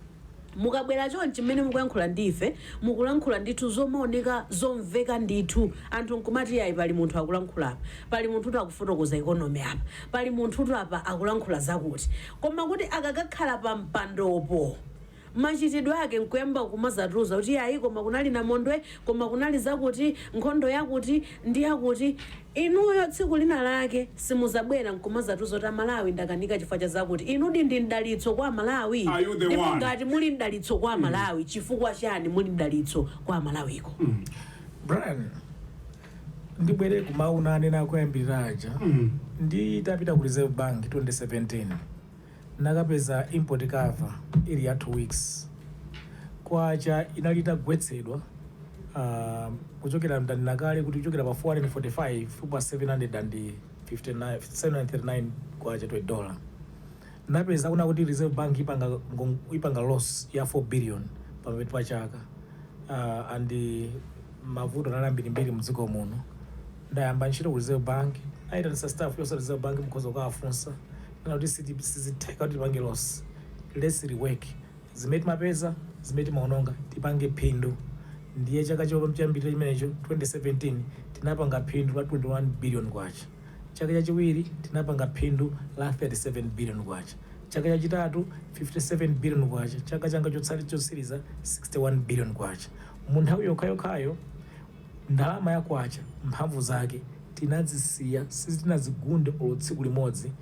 Mukabwera chonchi mmene mukuyankhula ndife, mukulankhula ndithu zomaoneka zomveka ndithu, anthu nkumati, "Ayi, pali munthu akulankhula apa, pali munthutu akufotokoza economy apa, pali munthutu apa akulankhula zakuti." Koma kuti akakakhala pa mpandopo, machitidwe ake nkuyamba kumazatuza kuti, "Ayi, koma kunali namondwe, koma kunali zakuti, nkhondo yakuti ndi yakuti." Inuyo tsiku lina lake simuzabwera nkumazatuza kuti, "Amalawi, ndakanika chifukwa cha zakuti." Inudi ndi mdalitso kwa Malawi? Are you the Ndipo one? ngati muli mdalitso kwa Malawi, chifukwa chani muli mdalitso kwa Malawiko? Brian, ndibwere kumauna anene akuyambirira aja. Nditapita ku Reserve Bank 2017, nakapeza import cover ili ya 2 weeks. Kwacha inali itagwetsedwa kuchokera, ndanena kale kuti kuchokera pa 445 pa 759, 739 kwacha to a dollar. Napeza kuna kuti Reserve Bank ipanga loss ya 4 billion pamene pa chaka, and mavuto anali ambirimbiri mdziko muno. Ndayamba ntchito ku Reserve Bank, ayitanisa staff yonse Reserve Bank, mukhoza kukawafunsa na kuti sizitheka kuti tipange loss, let's rework zimene timapeza, zimene timaononga, tipange phindu. Ndiye chaka choyambirira chimenecho, 2017, tinapanga phindu la 21 billion kwacha. Chaka chachiwiri tinapanga phindu la 37 billion kwacha. Chaka chachitatu 57 billion kwacha. Chaka changa chotsiriza 61 billion kwacha. Mu nthawi yokhayokhayo, ndalama ya kwacha mphamvu zake tinazisiya, sitinazigunthe olo tsiku limodzi.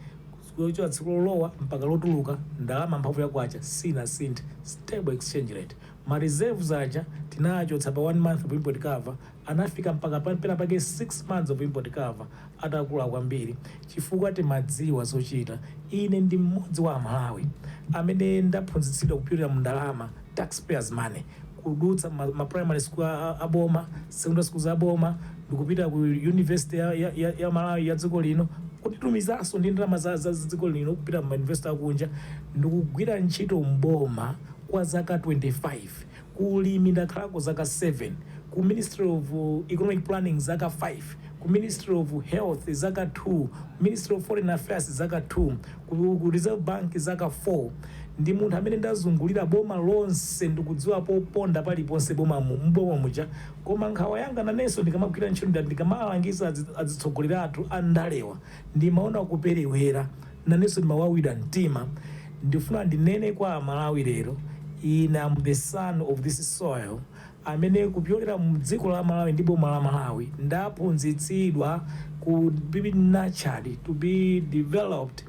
Kuchoka tsiku lolowa mpaka lotuluka, ndalama mphamvu ya kwacha sinasinthe, stable exchange rate. Ma reserves aja tinachotsa pa one month of import cover, anafika mpaka pena pake 6 months of import cover, atakula kwambiri, chifukwa timadziwa zochita. Ine ndi mmodzi wa Amalawi amene ndaphunzitsidwa kupyolera mu ndalama, taxpayers' money, kudutsa ma primary school aboma, secondary schools aboma, ndikupita ku university ya Malawi, ya dziko lino, kutitumizanso ndi ndalama za dziko lino kupita ma university akunja, ndikugwira ntchito mboma kwa zaka 25. Ku ulimi ndakhalako zaka 7, ku Ministry of Economic Planning zaka 5, ku Ministry of Health zaka 2, Ministry of Foreign Affairs zaka 2, ku Reserve Bank zaka 4. Ndi munthu amene ndazungulira boma lonse, ndikudziwa poponda paliponse boma mboma muja. Koma nkhawa yanga nanenso ndikamagwira ntchito, ndikamalangiza azitsogoleri athu andalewa, ndimaona kuperewera, nanenso ndimawawidwa mtima. Ndifuna ndinene kwa Amalawi lero, ine am the son of this soil, amene kupyolera mdziko la Malawi ndi boma la Malawi ndaphunzitsidwa ku be nurtured, to be developed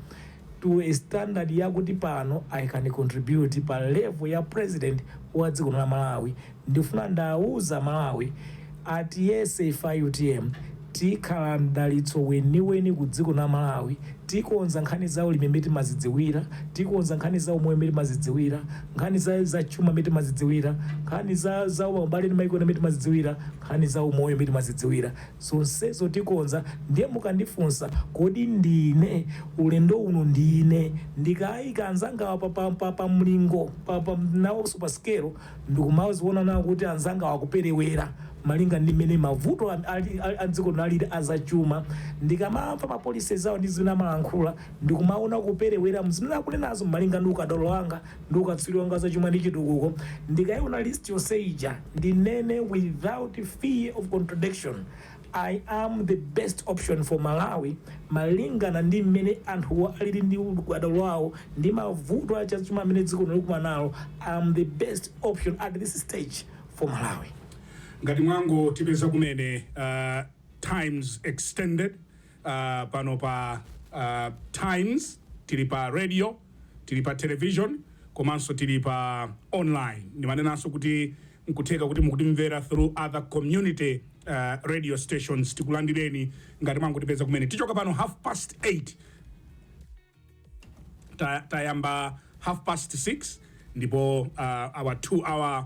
to a standard yakuti pano I can contribute pa level ya president wa dziko la Malawi. Ndifuna ndawuza Malawi atiyese ife UTM tikhala mdalitso weniweni ku dziko la Malawi. Tikonza nkhani za ulimi imene timazidziwira, tikonza nkhani za umoyo imene timazidziwira, nkhani za chuma imene timazidziwira, nkhani za ubale ndi maiko imene timazidziwira, nkhani za umoyo imene timazidziwira, zonsezo tikonza. Ndiye mukandifunsa, kodi ndine ulendo uno ndine ndikayika anzangawa pa mlingo nawonso pa sikelo, ndikumaziona nawo kuti anzanga wakuperewera malinga ndi mmene mavuto a dziko lino alili azachuma, ndikamamva ma policies awo ndi zimene amalankhula, ndikumaona kuperewera zimene akunenazo malinga ndi ukadaulo wanga ndi ukatswiri wanga zachuma ndi chitukuko, ndikayiona list yonse ija, ndinene without fear of contradiction, I am the best option for Malawi malingana ndi mmene anthuwo alili ndi ukadaulo wawo ndi mavuto achachuma amene dziko lino likumana nalo. I am the best option at this stage for Malawi. Ngati mwango tipeza kumene, Times Extended, pano pa Times, tili pa radio, tili pa television, komanso tili pa online. Ndimanenanso kuti nkutheka kuti mukutimvera through other community radio stations. Tikulandireni ngati mwangotipeza kumene. Tichoka pano 8:30. Tayamba 6:30 ndipo our 2 hour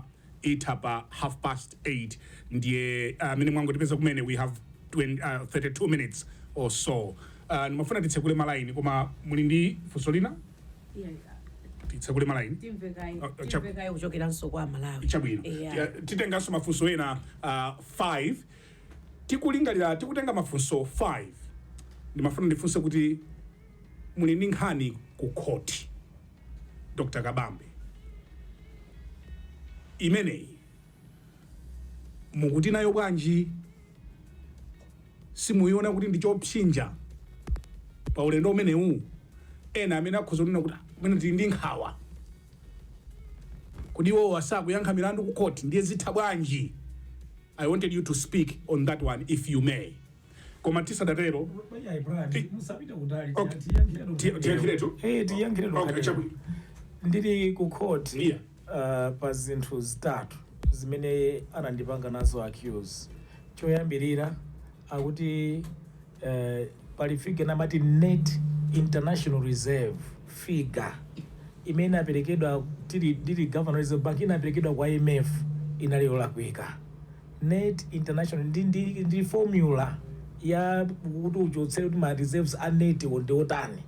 Itha pa 8:30. Ndiye amene mwangotipeza kumene, we have 20, 32 minutes or so. Ndimafuna titsekule malaini, koma muli ndi funso lina? Titsekule malaini. Timvekayi kuchokeranso kwa Malawi. Chabwino. Yeah. Titenganso mafunso ena 5. Tikulingalira tikutenga mafunso 5, ndimafuna ndifunse kuti muli ndi nkhani ku khoti, Dr Kabambe, imeneyi mukuti nayo bwanji? Simuyiona kuti ndi chopsinja pa ulendo umenewu? Ena amene akhoza kunena kuti, "Ah, kumene tili ndi nkhawa kuti iwowo asakuyankha milandu ku court, ndiye zitha bwanji?" I wanted you to speak on that one, if you may. Koma tisadatero, Bayayi, Brian, musapite kutali. Okay. Tiyankhiretu? Tiyankhiretu. Okay, chabwino. Ndili ku court pa zinthu zitatu zimene anandipanga nazo accuse. Choyambirira, akuti pali figure namati net international reserve figure imene aperekedwa tili ndili governor Reserve Bank, inaperekedwa kwa IMF, inali yolakwika. Net international ndi formula ya kuti uchotsere kuti ma reserves a net ndi otani,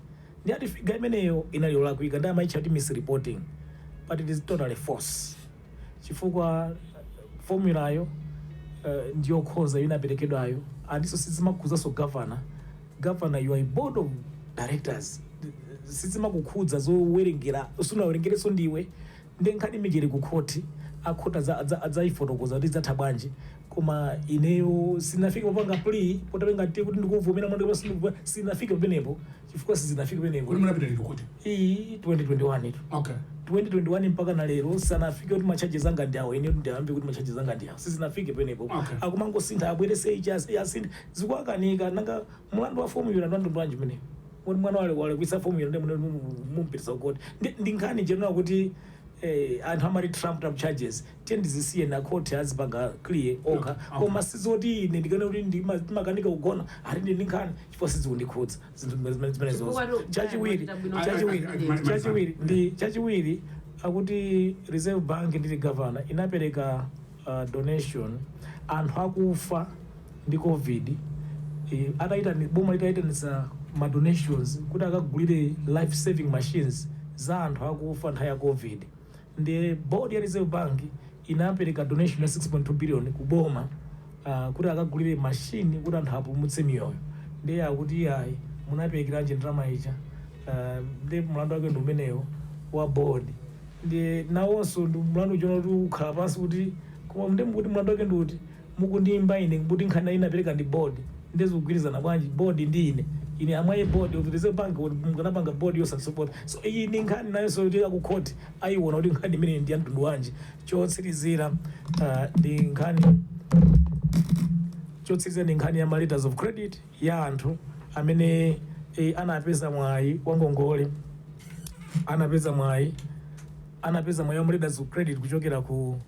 ndi ati figure imeneyo inali yolakwika, ndi amaitcha kuti misreporting, but it is totally false, chifukwa formulayo ndiyokhoza inaperekedwayo, andiso sizimakhudzaso governor. Governor, you are a board of directors, sizimakukhudza zowerengera, sunawerengereso ndiwe. Ndi nkhani imijere ku khoti, akhoti adzayifotokoza kuti idzatha bwanji. Koma ineyo sinafike popanga plea potapenga ti kuti ndikuvomera mlandu, sinafike pamenepo chifukwa sizinafike pamenepo. Kuti munapita liti kuti? Iyi 2021 itu. 2021 mpaka na lero sanafike kuti ma charges anga ndi awo, ine ndiyambe kuti ma charges anga ndi awo, sizinafike penepo. Akumangosintha, abwerese ichi, asinthe, zikuakanika. Nanga mulandu wa formula ndi bwanji pamenepo, kuti mwana wale walakwitsa formula, ndi mumpitisa kukoti? Ndi nkhani jenera kuti anthu amati trumped up charges. Tiye ndizisiye na court azipanga clear okha. Koma sizoti ine ndikane kuti ndimakanika kugona ati ndi nkhani, chifukwa sizikundikhudza zinthu zimenezozo. Chifukwa Chachiwiri, bwino. chachiwiri, chachiwiri ndi chachiwiri, akuti Reserve Bank ndili governor inapereka donation anthu akufa ndi COVID. Ataitani boma litaitanisa ma donations kuti akagulire life saving machines za anthu akufa nthawi ya COVID, ndi board ya Reserve Bank inapereka donation ya 6.2 billion ku boma kuti akagulire machine kuti anthu apulumutse miyoyo. Ndiye akuti ayi, munaperekeranji ndalama ija? Ndi mlandu wake ndi umenewo wa board. Ndi nawonso ndi mlandu uchona kuti ukhala pansi kuti, koma ndi mukuti mlandu wake ndi kuti mukundimba ine kuti nkhani inapereka ndi board, ndizikugwirizana bwanji board ndi ine? Ine amaye board of the Reserve Bank kuti mukanapanga board yosansupport. So iyi ndi nkhani nayonso kuti akukhoti ayiona kuti nkhani imene ndi ya mtundu wanji. Chotsirizira ndi nkhani, chotsirizira ndi nkhani ya ma letters of credit ya anthu amene anapeza mwayi wa ngongole, anapeza mwayi wa ma letters of credit kuchokera ku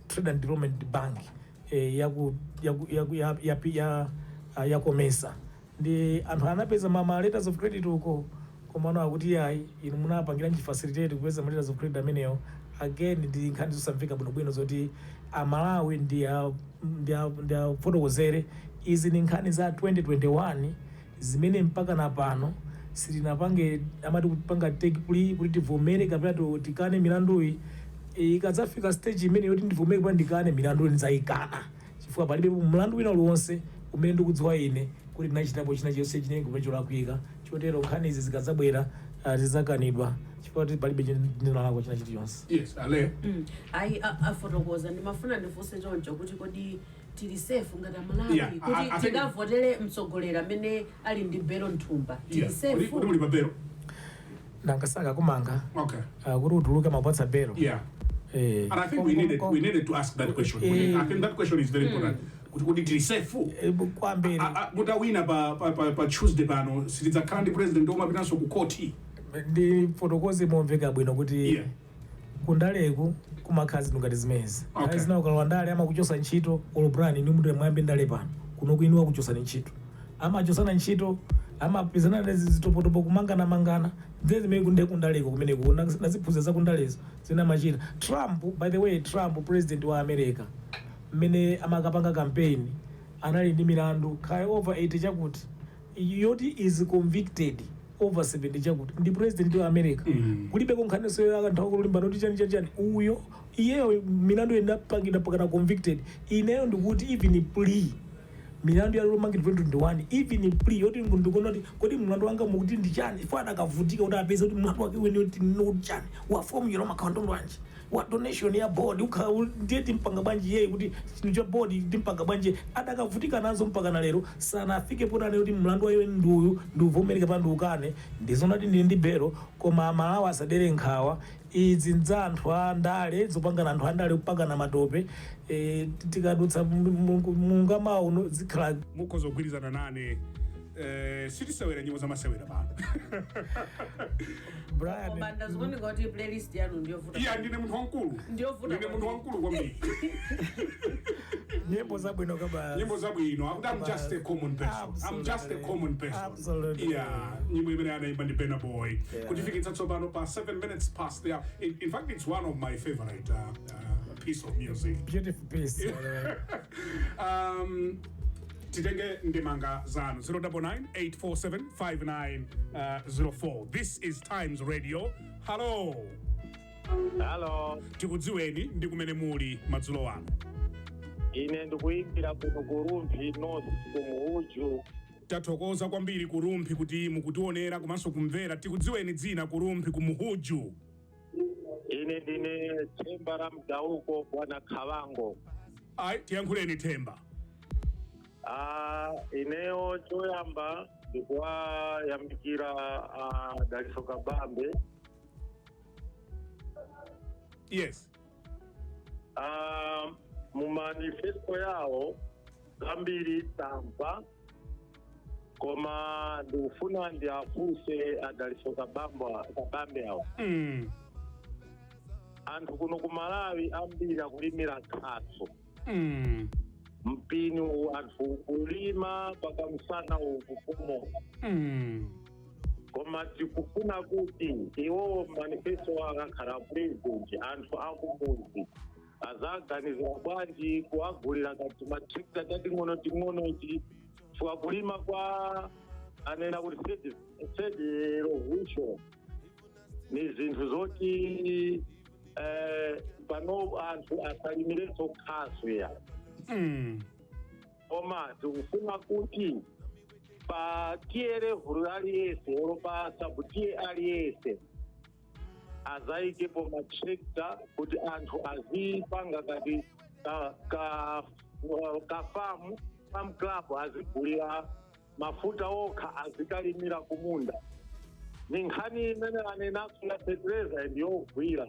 Trade and Development Bank yaku yaku yaku ya ya ya, ya COMESA. Ndi anthu anapeza ma letters of credit uko, komano akuti ayi, inu munapangira facilitate kupeza ma letters of credit amenewo. Again, ndi nkhani zosamveka bwinobwino zoti Amalawi ndi afotokozere. Izi ni nkhani za 2021 zimene mpaka na pano sitinapange, amati kupanga take plea kuti tivomere kapena tikane milanduyi. Ikadzafika stage imene yoti ndivomere kapena ndikane milandu, ndidzayikana, chifukwa palibe mlandu wina uliwonse umene ndikudziwa ine kuti ndinachitapo china chonse chimene kumene cholakwika. Chotero nkhani izi zikadzabwera, zidzakanidwa, chifukwa kuti palibe ndinalakwa china chilichonse. Yes, ale. Ayi, afotokoza. Ndimafuna ndifunse choncho kuti kodi tili safe ngati Amalawi kuti I think- tikavotere mtsogoleri amene ali ndi belo mthumba? Tili Kuti safe? muli pa belo? Nankasaka kumanga kuti utuluke mapatsa belo. And I think we needed to ask that question. I think that question is very important. Kuti tili safe? Kwambiri. Mutawina pa Tuesday pano, sitidzakhala ndi president omapitanso ku court? Ndifotokoze momveka bwino kuti kundaleku kumakhala zinthu ngati zimenezi. Nthawi zina ukalowa ndale amakuchosa ntchito. Olo Brian, inu muti mwayambe ndale pano kuno, inu akuchosani ntchito, amachosana ntchito. Amapezana zitopotopo, kumangana mangana, ndiye zimene kunde kundaleko kumeneko naziphunzira za kundalezo zinamachita. Trump, by the way, Trump, president wa America, mmene amakapanga campaign anali ndi milandu kaya over 80 chakuti, yoti is convicted over 70 chakuti, ndi president wa America. Kulibe konkhaniso akanthu akulimbana kuti chani chani chani. Uyo iyeyo milandu inapangidwa pakana convicted. Ineyo ndikuti even plea, milandu yalomangidwa 2021, even plea yoti ndikuona kuti kodi mlandu wanga mukuti ndi chani, ifo adakavutika kuti apeze kuti mlandu wake weni kuti kuti chani, wa formula makhaundu wanji wa donation ya board ndiye timpanga bwanji yeye, kuti chinthu cha board timpanga bwanji. Adakavutika nazo mpaka na lero sanafike potane kuti mlandu wayo nduyu ndiuvomereke pa ndiukane. Ndizonati ndili ndi belo, koma Amalawi asadere nkhawa. Izi nza anthu a ndale, zopangana anthu andale kupangana matope. Tikadutsa munga mauno zikhala. Mukhoza kugwirizana nane, sitisewera nyimbo zamasewera pano. Brian. Koma ndazikuoneka kuti playlist yanu ndiyovuta. Iya, ndine munthu wamkulu. Ndiyovuta. Ndine munthu wamkulu kwambiri. Nyimbo zabwino kaba. Nyimbo zabwino akuti "I'm just a common person, I'm just a common person." Yeah, nyimbo imene anaimba ndi Burna Boy, kutifikitsa tsopano pa 7 minutes past the hour. In fact, it's one of my favorite piece of music. Beautiful piece, by the way. Titenge ndemanga zanu, 099 847 5904. This is Times Radio. Hello. Halo. Tikudziweni ndi kumene muli madzulo ano. Ine ndikuyimbira kuno ku Rumphi North, kumuuju. Tathokoza kwambiri ku Rumphi kuti mukutionera komanso kumvera. Tikudziweni dzina ku Rumphi kumuhuju. Ine ndine Themba la Mdauko, bwana Khavango. Ayi, tiyankhuleni, Themba. Ah, ineyo choyamba ndikuwayamikira Dalitso Kabambe. Mu manifesto yawo zambiri tamva, koma ndikufuna ndiafunse adaliso Kabambe awo. Anthu kuno ku Malawi ambiri akulimira khasu. Mpini uwu anthu kulima paka msana uku kumoka. Koma tikufuna kuti iwowo manifesto akakhala president, anthu akumudzi azaganizira bwanji kuwagulira kati matractor tating'ono ting'onoti fuka kulima kwa anena kuti third revolution ni zinthu zoti pano anthu asalimirenso khasu ya. Koma tikufuna kuti pa T/A level aliyense olo pa sub-T/A aliyense azayikepo matractor kuti anthu azipanga kati ka farm club, azigulira mafuta okha, azikalimira kumunda. Ni nkhani imene anenaso ya fertilizer ndiyogwira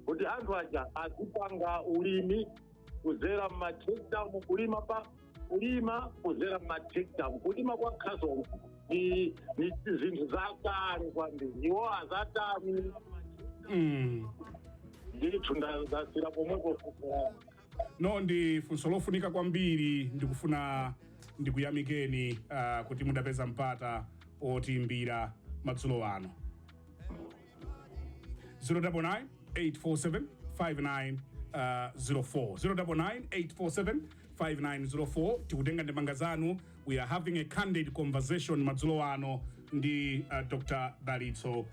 kuti anthu aja azipanga ulimi kuzera mmatractor, mukulima pa kulima kuzera mmatractor, kulima kwa khaso ni zinthu zakale kwambiri. Iwo azatani? Ndithu ndasira pomwepo fukulani. No, ndi funso lofunika kwambiri. Ndikufuna ndikuyamikeni kuti mudapeza mpata otiimbira madzulo ano. 099 847 5904, 099 847 5904. Tikutenga ndemanga zanu. We are having a candid conversation madzulo ano ndi Dr Dalitso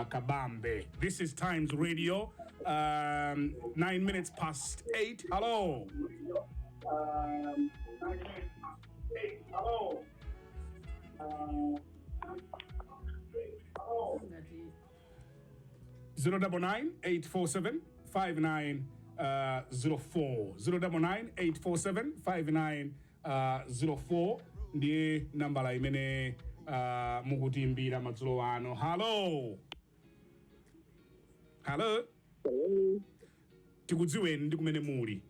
Kabambe. This is Times Radio, 9 minutes past 8. Hello. Hello. Ngati 099 847 5904, 099 847 5904 ndiye nambala imene mukutiimbira madzulo ano. Hello, hello. Tikudziweni ndi kumene muli.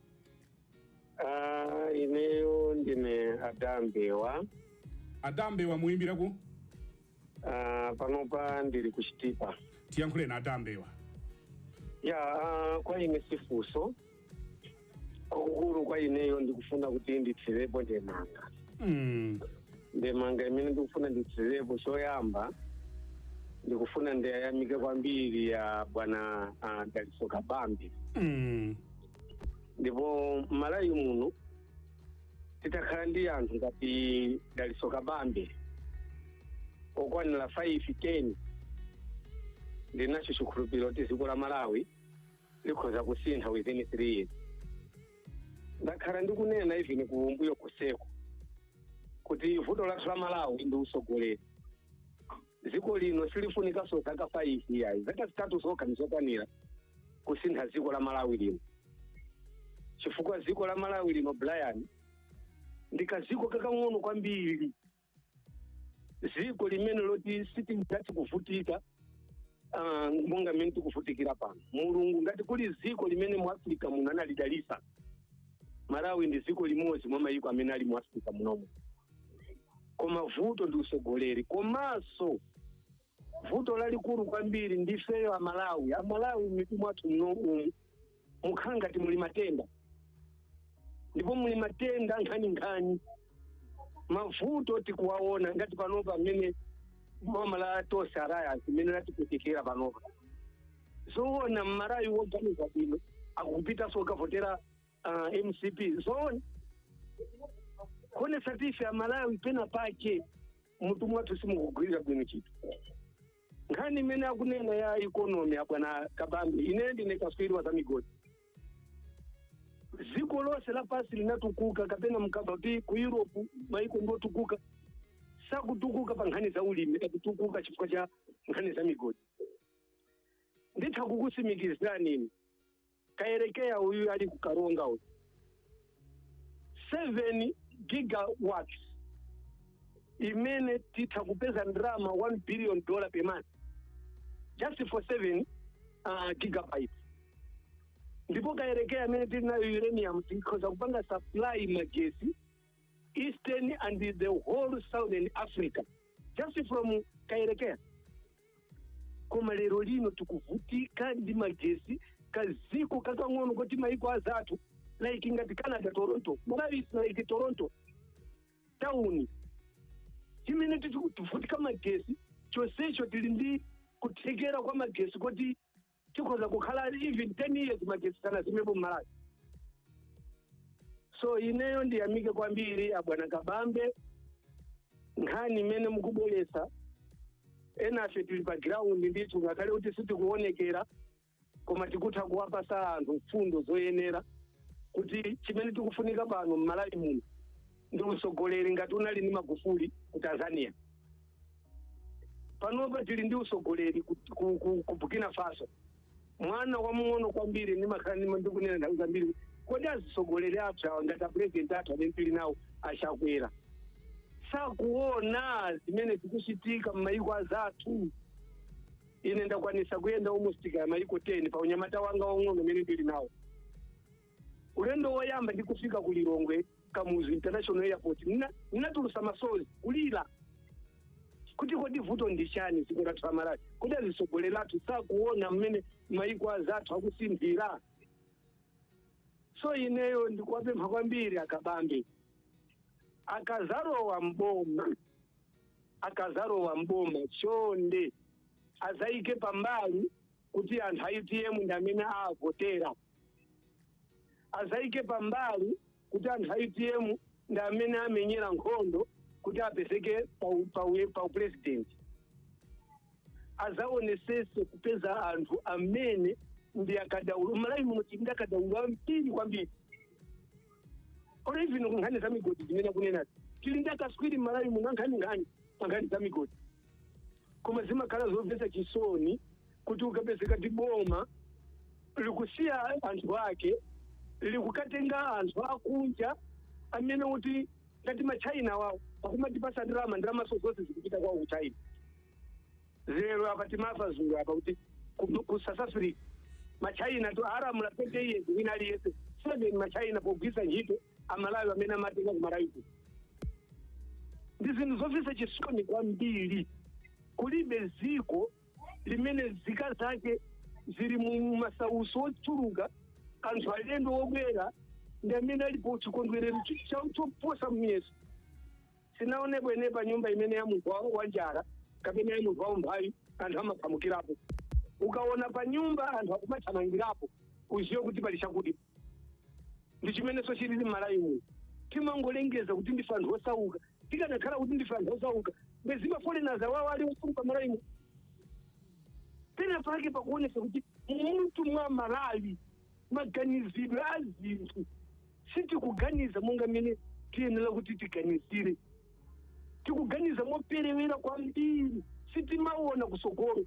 Ah, ineyo ndine Adambewa. Adambewa, muyimbira ku? Ah, panopa ndili kuchitipa. Tiyankhuleni, Adambewa. Ya, kwa ine sifunso kwakukulu, kwa ineyo ndikufuna kuti nditsirepo ndemanga. Ndemanga imene ndikufuna nditsirepo, choyamba ndikufuna ndiyayamike kwambiri ya bwana Dalitso Kabambe. Ndipo m'Malawi muno titakhala ndi anthu ngati Dalitso Kabambe okwanira 5, 10, ndinacho chikhulupiriro kuti dziko la Malawi likhoza kusintha within 3 years. Ndakhala ndikunena even kumbuyo kuseko kuti vuto lathu la Malawi ndi usogoleri. Dziko lino silifunikanso zaka 5 iyayi, zaka 3 zokha ndizokwanira kusintha dziko la Malawi lino, chifukwa dziko la Malawi lino, Brian, ndi kaziko kakang'ono kwambiri, dziko limene loti sitingati kuvutika monga mmene tikuvutikira pano. Mulungu, ngati kuli dziko limene mu Africa muno analidalisa, Malawi ndi dziko limodzi mwa mayiko amene ali mu Africa munomo. Koma vuto ndi usogoleri. Komanso vuto lalikulu kwambiri ndifeyo Amalawi. Amalawi m'mitu mwathu muno umu mukhala ngati muli matenda, ndipo muli matenda nkhaninkhani. Mavuto tikuwaona ngati panopa amene boma la Tonse Alliance imene latikutikira panopa. Zoona, Mmalawi woganiza bwino akupitanso kukavotera MCP? Zoona? Kuonesa tife Amalawi pena pake mutu mwathu simukugwirira bwino chinthu. Nkhani imene akunena ya economy abwana Kabambe, ine ndine kaswiri wa za migodi. Dziko lonse lapasi linatukuka, kapena mkamba kuti ku Europe maiko ndiotukuka, sakutukuka pa nkhani za ulimi, akutukuka chifukwa cha nkhani za migodi. Nditha kukusimikizirani ine, Kayerekeya uyu ali kuKaronga uyu, 7 gigawatts imene titha kupeza ndalama $1 billion per month just for 7 gigabytes. Ndipo Kayerekeya amene tili nayo uranium, tikhoza kupanga supply magesi eastern and the whole southern Africa just from Kayerekeya. Koma lero lino tikuvutika ndi magesi, kaziko kakang'ono kuti maiko azathu like ngati Canada, Toronto, Malawi is like Toronto town chimene tikuvutika magesi. Chonsecho tili ndi kuthekera kwa magesi kuti tikhoza kukhala even 10 years magesi sanazimepo mMalawi. So ineyo ndiyamike kwambiri abwana Kabambe, nkhani imene mukubweretsa. Enafe tili pa ground ndithu, ngakhale kuti sitikuonekera, koma tikutha kuwapasa anthu mfundo zoyenera kuti chimene tikufunika pano mMalawi muno ndi usogoleri ngati unali ndi Magufuli ku Tanzania. Panopa tili ndi usogoleri ku Burkina Faso, mwana wamng'ono kwambiri. Ndimakhala ndikunena nthawi zambiri, kodi azisogoleri athu awa ngati apresident athu amene tili nawo aChakwera sakuona zimene zikuchitika m'mayiko azathu? Ine ndakwanisa kuyenda almost ka mayiko 10 pa unyamata wanga wang'ono umene ndili nawo. Ulendo woyamba ndikufika ku Lilongwe, Kamuzu International Airport, ndinatulusa masozi kulira kuti kodi vuto ndi chani dziko lathu la Malawi? Kodi azisogoleri athu sakuona mmene mayiko azathu akusinthira? So ineyo ndikuwapempha kwambiri aKabambe, akazarowa mboma, akazarowa mboma, chonde azayike pambali kuti anthu a UTM ndi amene avotera, azayike pambali kuti anthu a UTM ndi amene amenyera nkhondo kuti apezeke pa upresident. Azaonesese kupeza anthu amene ndi akadaulo. Malawi muno tili ndi akadaulo ambiri kwambiri. Olo even nkhani za migodi zimene akunenazi, tili ndi akaswiri Malawi muno nkhani nkhani pa nkhani za migodi. Koma zimakhala zomvetsa chisoni kuti ukapezeka ti boma likusiya anthu ake, likukatenga anthu akunja amene kuti ngati maChina wawo akumatipasa ndalama, ndalama zonse zikupita kwawo ku China. Zero apa timafa zungu apa kuti ku South Africa maChina to aramula 20 years, wina aliyense 7 maChina, pogwisa ntchito Amalawi amene amatenga ku Malawi. Ndi zinthu zomvetsa chisoni kwambiri. Kulibe ziko limene zika zake zili mu masauso ochuluka, anthu alendo obwera ndi amene alipo chikondwerero choposa myeso. Sinaonepo ine pa nyumba imene ya munthu wanjala kapena ya munthu waumphawi anthu amakhamukirapo. Ukaona pa nyumba anthu akumathamangirapo, uziwe kuti pali chakudya. Ndi chimenenso chilili m'Malawi muno. Timangolengeza kuti ndife anthu osauka. Tikanakhala kuti ndife anthu osauka, bwezi ma foreigners awawo ali osauka Malawi muno? Pena pake pakuonesa kuti munthu mwa Malawi maganizidwe a zinthu sitikuganiza monga mmene tiyenera kuti tiganizire. Tikuganiza moperewera kwambiri. Sitimaona kusogolo,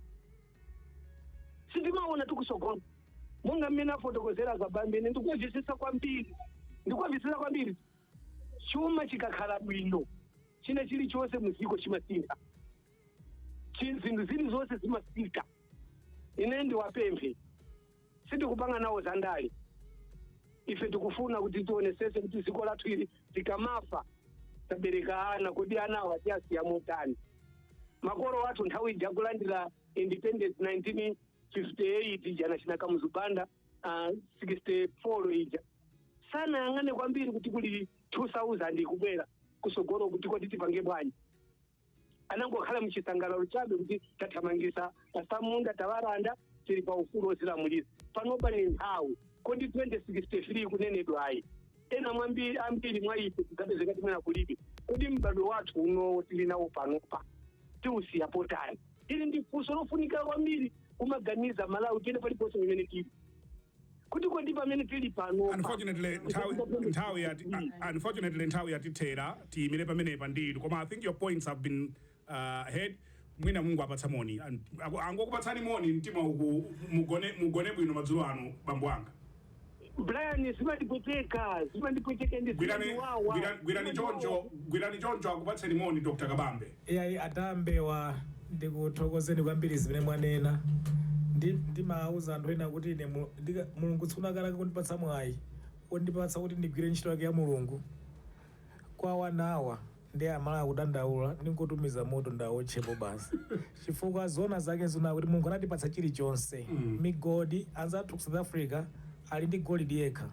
sitimaona tikusogolo monga mmene afotokozera Kabambe. Ine ndikuwamvetsetsa kwambiri, ndikuwamvetsetsa kwambiri. Chuma chikakhala bwino, china chilichonse muziko chimasintha. Zinthu zilizonse zimasintha. Ine ndiwapemphe, sitikupanga nawo zandale. Ife tikufuna kuti tionesese kuti dziko lathu ili tikamafa tabereka ana, kodi ana awa tiyasiya motani? Makolo athu nthawi ija kulandira independence 1958 ija na Kamuzu Banda, 64 ija, sanayang'ane kwambiri kuti kuli 2000 ikubwera kusogolo, kuti kodi tipange bwanji. Anangokhala mchisangalalo chabe kuti tathamangisa asamunda, tawaranda, tili pa ufulu ozilamulira. Panopa ni nthawi, kodi 2063 kunenedwa ayi, ena mwambiri ambiri mwa ife tidzapezeka timene kulibe. Kodi m'badwo wathu unowo tili nawo panopa tiusiya potani? Ili ndi funso lofunika kwambiri kumaganiza Malawi pene paliponse pamene tili, kuti kodi pamene tili panopa. Unfortunately, nthawi yatithera. Tiyimire pamenepa ndithu, koma I think your points have been heard. Mwina Mungu apatsa moni. Angokupatsani moni mtima uku. Mugone, mugone bwino madzulo ano, bambo anga. Brian, zimandipweteka, zimandipweteka ndi Gwirani zimandiwawa. gwirani choncho, gwirani choncho. Akupatseni moni Dr Kabambe. Iyayi, atambewa, ndikuthokozeni kwambiri zimene mwanena. Ndimawuza anthu ena kuti ine Mulungu tsunakalaka kundipatsa mwayi wondipatsa kuti ndigwire ntchito yake ya Mulungu kwa wanawa ndi amala akudandaula, ndingotumiza moto ndawotchepo basi, chifukwa zona zake zona kuti Mulungu anatipatsa chilichonse. Migodi, anzathu ku South Africa ali ndi golide yekha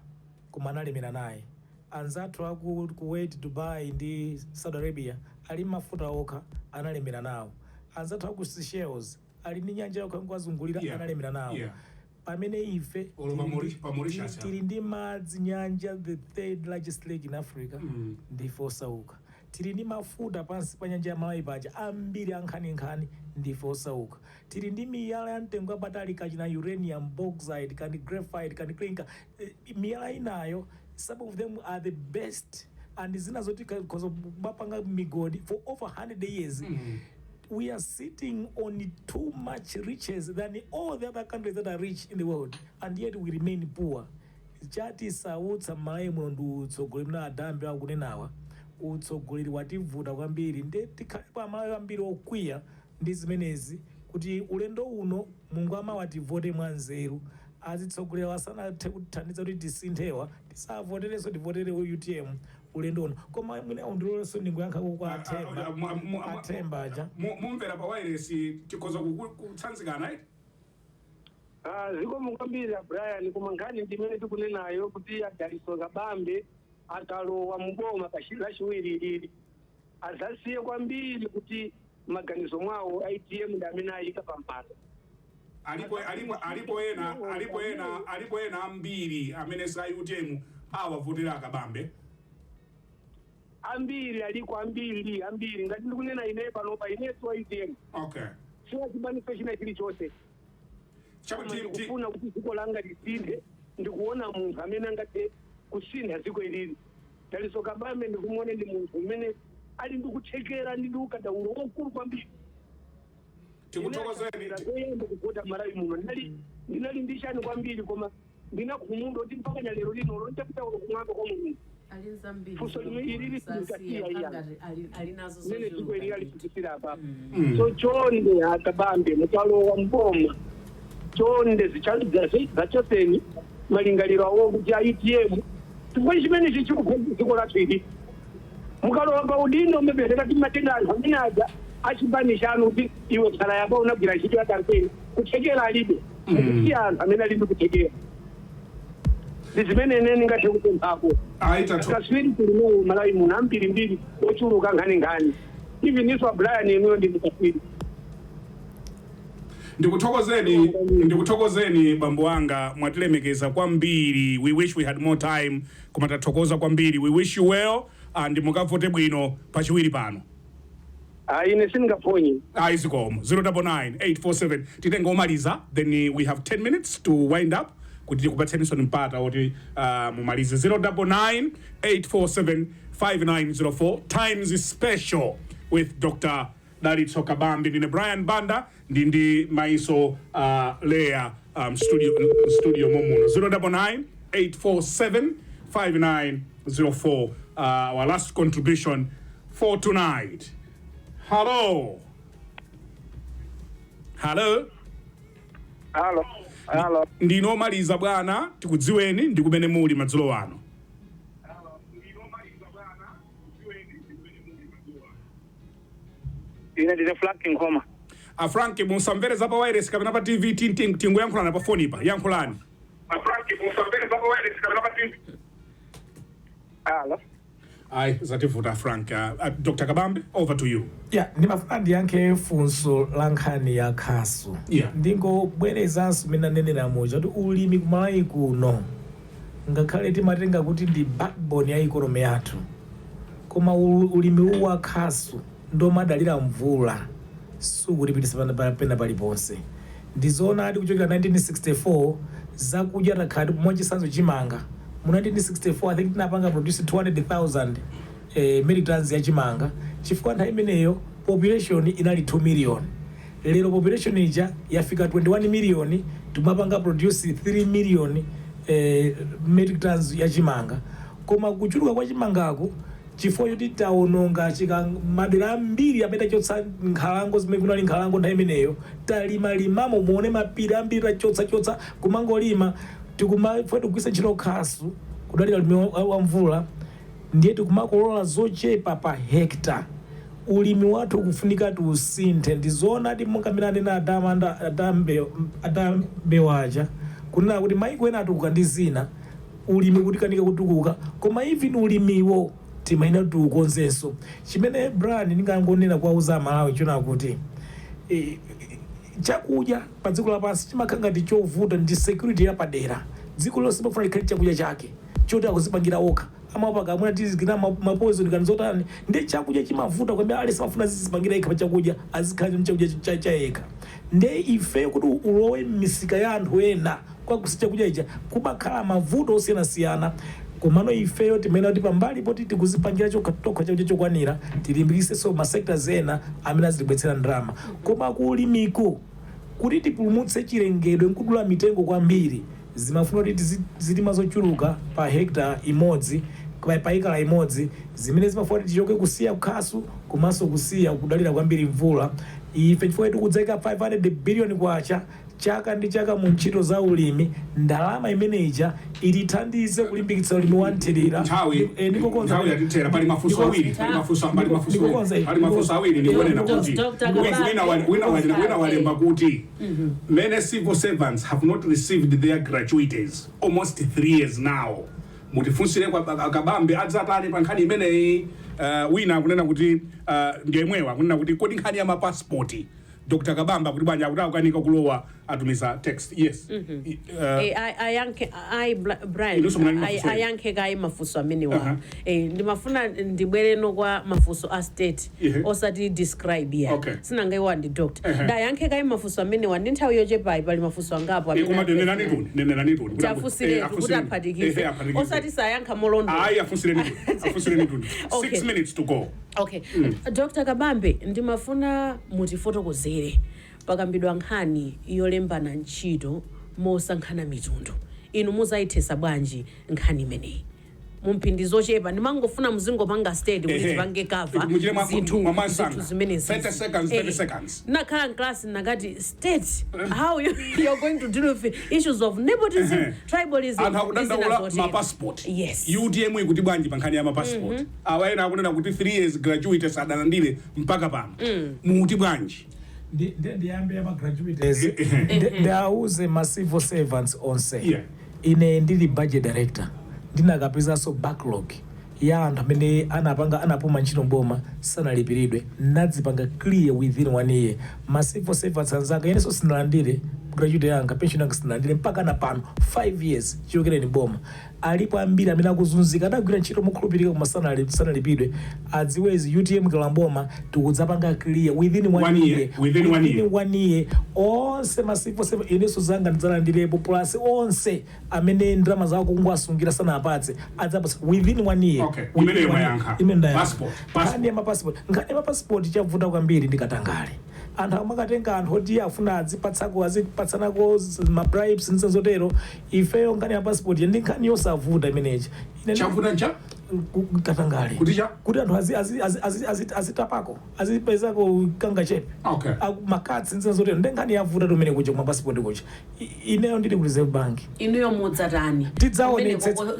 koma analemera naye. Anzathu aku Kuwait, Dubai ndi Saudi Arabia ali mafuta okha, analemera nawo. Anzathu aku Seychelles ali ndi nyanja yokha nkuwazungulira, analemera nawo. Pamene ife Olo pa Mauritius, tili ndi madzi, nyanja, the third largest lake in Africa, ndife osauka. Tili ndi mafuta pansi pa nyanja ya Malawi paja ambiri ankhaninkhani, ndife osauka. Tili ndi miyala ya mtengo wapatali, kachina uranium, bauxite, kandi graphite, kandi clinker, miyala inayo, some of them are the best, and zina zoti because bapanga migodi for over 100 years. We are sitting on too much riches than all the other countries that are rich in the world, and yet we remain poor. Chatisautsa m'Malawi muno ndi utsogoleri mna adambe akunenawa. Utsogoleri wativuta kwambiri. Nde tikhalepo Amalawi ambiri okwiya ndi zimenezi kuti ulendo uno Mulungu amawativote mwanzeru. Azitsogoleri asanathe kutithandiza kuti tisinthewa, tisavoterenso, tivotere UTM ulendo uno. Koma mwina undilolenso ndingoyankhako kwa Athemba. Athemba aja. Mumvera pa wireless, tikhoza kutsanzikana, right? Ah, zikomo kwambiri Brian. Koma nkhani ndimene tikunenayo kuti adaliso Kabambe akalowa muboma lachiwiri ilili, azasiye kwambiri kuti maganizo mwawo ATM ndi amene ayika pampando. Alipo ena ambiri amene sa UTM awavotera Akabambe. Ambiri aliko, ambiri, ambiri. Ngati ndikunena ine panopa, ineso ATM, siwachipaniso china chilichonse. Koma ndikufuna kuti dziko langa lisinthe. Ndikuona munthu amene angathe kusintha dziko ilili, Daliso Kabambe. Ndikumuona ndi munthu umene ali ndikuthekera ndi ukadaulo wokulu kwambiri. Tikuthokozeni. Zoyamba kuvota Malawi muno ndinali ndi chani kwambiri, koma ndinakhumudwa kuti mpaka na lero linolo nditapita ulo kumwamba kwa Mulungu, Ali zambiri. Funso limwe ilili silikasiya iya. Ali nazo Zimene dziko zochuluka ili ndithu. alifikisira apa. So chonde Akabambe, mukalowa mboma, chonde zachoseni malingaliro awo kuti a UTM, chifukwa chimenechi chikupha dziko lathu ili. Mukalowa pa udindo mupezeka timatenga anthu amene aja achipani chanu kuti iwe khala yapa, unagwira ntchito ya kampeni, kuthekera alibe. Kusiya anthu amene ali ndi kuthekera. Ndi zimene ine ndingathe kupemphako. Ayi, tatho Akaswiri kulinawo Malawi muno ambirimbiri ochuluka nkhaninkhani. Even iso Brian inuyo ndi mkaswiri. Ndikuthokozeni, ndikuthokozeni bambo wanga, mwatilemekeza kwambiri. We wish we had more time, koma tathokoza kwambiri. We wish you well and mukavote bwino pachiwiri pano. Ayi, ine sindingaphonye. Ayi, zikomo. 099 847, titenga omaliza, then we have 10 minutes to wind up kuti tikupatseninso mpata woti mumalize. 099 847 5904, Times Special with Dr Dalitso Kabambe. Ndine Brian Banda, ndi maiso Leya studio momuno. 099 847 5904, our last contribution for tonight. Hello, hello. Halo, halo. Ndinomaliza bwana, tikudziweni ndi kumene muli madzulo ano. Ine ndine Frank Nkhoma. A Frank, musamvere za pa wireless kapena pa TV, tingoyankhulana pa foni pa, yankhulani. A Frank, musamvere za pa wireless kapena pa TV. Halo. Ayi, zativuta Frank. Dr Kabambe, over to you. Ya, ndimafuna ndiyankhe funso la nkhani ya khasu. Ndingobwerezanso mmene anenera muja kuti ulimi kumalawi kuno, ngakhale timatenga kuti ndi backbone ya economy yathu, koma ulimi uwu wa khasu ndomadalira mvula sukutipitisa pena paliponse. Ndizoonadi, kuchokera 1964 zakudya takhala, mwachitsanzo chimanga, mu 1964 I think tinapanga produce 200,000 metric tons ya chimanga, chifukwa nthawi imeneyo population inali 2 million. Lero population ija yafika 21 million, timapanga produce 3 million metric tons ya chimanga. Koma kuchuluka kwa chimangako, chifukwa choti taononga chika madera ambiri amene tachotsa nkhalango, zimene kunali nkhalango nthawi imeneyo talimalimamo, muone mapiri ambiri tachotsa kumangolima, tikumafuna tikugwisa ntchito khasu, kudalira ulimi wa mvula, ndiye tikumakolola zochepa pa hekta. Ulimi wathu ukufunika tiusinthe. Ndizoona ti monga mmene anena Adambe waja kunena kuti maiko ena atukuka ndi zina, ulimi kutikanika kutukuka, koma even ulimiwo timayenera kuti tiukonzenso. Chimene Brian ndingangonena kuwauza Amalawi chona kuti chakudya pa dziko lapansi chimakhala ngati chovuta, ndi security yapadera. Dziko lonse limafuna likhale chakudya chake choti akuzipangira okha, amapaka amuna tizikina ma poison kani zotani, ndi chakudya chimavuta kwambiri. Alesi amafuna zizipangira yekha pa chakudya, azikhala chakudya cha yekha. Nde ife kuti ulowe m'misika ya anthu ena kwakusi chakudya icha kumakhala mavuto osiyanasiyana. Komano ifeyo timene kuti pambali poti tikuzipangira chokha tokha chakudya chokwanira, tilimbikitsenso ma sectors ena amene azitibwetsera ndalama. Koma kuulimiko, kuti tipulumutse chilengedwe nkudula mitengo kwambiri, zimafuna kuti zilima zochuluka pa hekta imodzi, pa ikala imodzi, zimene zimafuna kuti tichoke kusiya khasu komanso kusiya kudalira kwambiri mvula. Ife chifukwa tikudzayika 500 billion kwacha chaka ndi chaka mu ntchito za ulimi, ndalama imeneija itithandize kulimbikitsa ulimi wa nthirira. Nthawi Ndikokonza. Nthawi yatithera. Pali mafunso awiri, Ndikukonza ivi. pali mafunso awiri. Ndikunena kuti Dr. Kabambe. wina walemba kuti many civil servants have not received their gratuities almost 3 years now. Mutifunsire kwa Kabambe adzatani pa nkhani imeneyi. Wina akunena kuti ndiyemwewa akunena kuti kodi nkhani ya mapasipoti, Dr Kabambe akuti bwanji, akuti akukanika kulowa, atumiza text. Yes. Ayankhe ayi Brian. Inunso munali mafunso ena. Ayankhe kayi mafunso amenewa. Ndimafuna ndibwereno kwa mafunso a state, osati describe ya. Sinangaiwa ndi doctor. Ndayankhe kayi mafunso amenewa ndi nthawi yochepayi, pali mafunso angapo amene Koma nenerani tuni, nenerani tuni. Tafunsireni kuti aphatikize, osati sayankha molondola. Ayi, afunsireni tuni, afunsireni tuni. 6 minutes to go. Okay. Dr Kabambe, ndimafuna mutifotokozere, pakambidwa nkhani yolembana ntchito mosankhana mitundu, inu muzayithesa bwanji nkhani imeneyi mumphindi zochepa? Ndimangofuna muzingopanga state kuti tipange cover Muchire zinthu mwamasanga. zinthu zimenezi. 30 seconds, 30 seconds. Nakhala mklasi nakati state how you're going to deal with issues of nepotism, tribalism Anthu ndi zina akudandaula zotero. mapassport. Yes. UTM ikuti bwanji pa nkhani ya mapassport? Awa ena akunena kuti 3 years gratuity sadalandire mpaka pano. Muti bwanji? Ndiyambe ama gratuities. Ndauze ma civil servants onse, ine ndili budget director. Ndinakapezanso backlog ya anthu amene anapanga, anapuma ntchito mboma, sanalipiridwe. Nadzipanga clear within one year. Ma civil servants anzanga, inenso sinalandire gratuity yanga, pension yanga sinalandire mpaka na pano, 5 years chichokereni boma. Alipo ambiri amene akuzunzika, adagwira ntchito mokhulupirika koma sanalipidwe. Adziwezi, UTM kalamboma, tikudzapanga clear within one, One year, year. Within one year. One year onse ma civil servant, inenso zanga ndidzalandirepo, plus onse amene ndalama zawo kungoasungira sanapatse, adzapatsa within one year. Okay, Within imeneyo one year. mwayankha. Imene ndayankha. Passport, passport. Nkhani ya mapassport, nkhani ya mapassport, chavuta kwambiri ndi katangale. Anthu amakatenga anthu oti afuna azipatsako, azipatsanako ma bribes ndi zotero. Ifeyo nkhani ya passport ndi nkhani yosavuta imeneyi. Chavuta ncha Katangale. Kuti cha? Kuti anthu azitapako, azipezako kangachepe. Makatsi ndi zotero. Ndi nkhani yavuta tumene kuja kuma passport kuja. Ineyo ndili ku Reserve Bank. Inuyo mudzatani?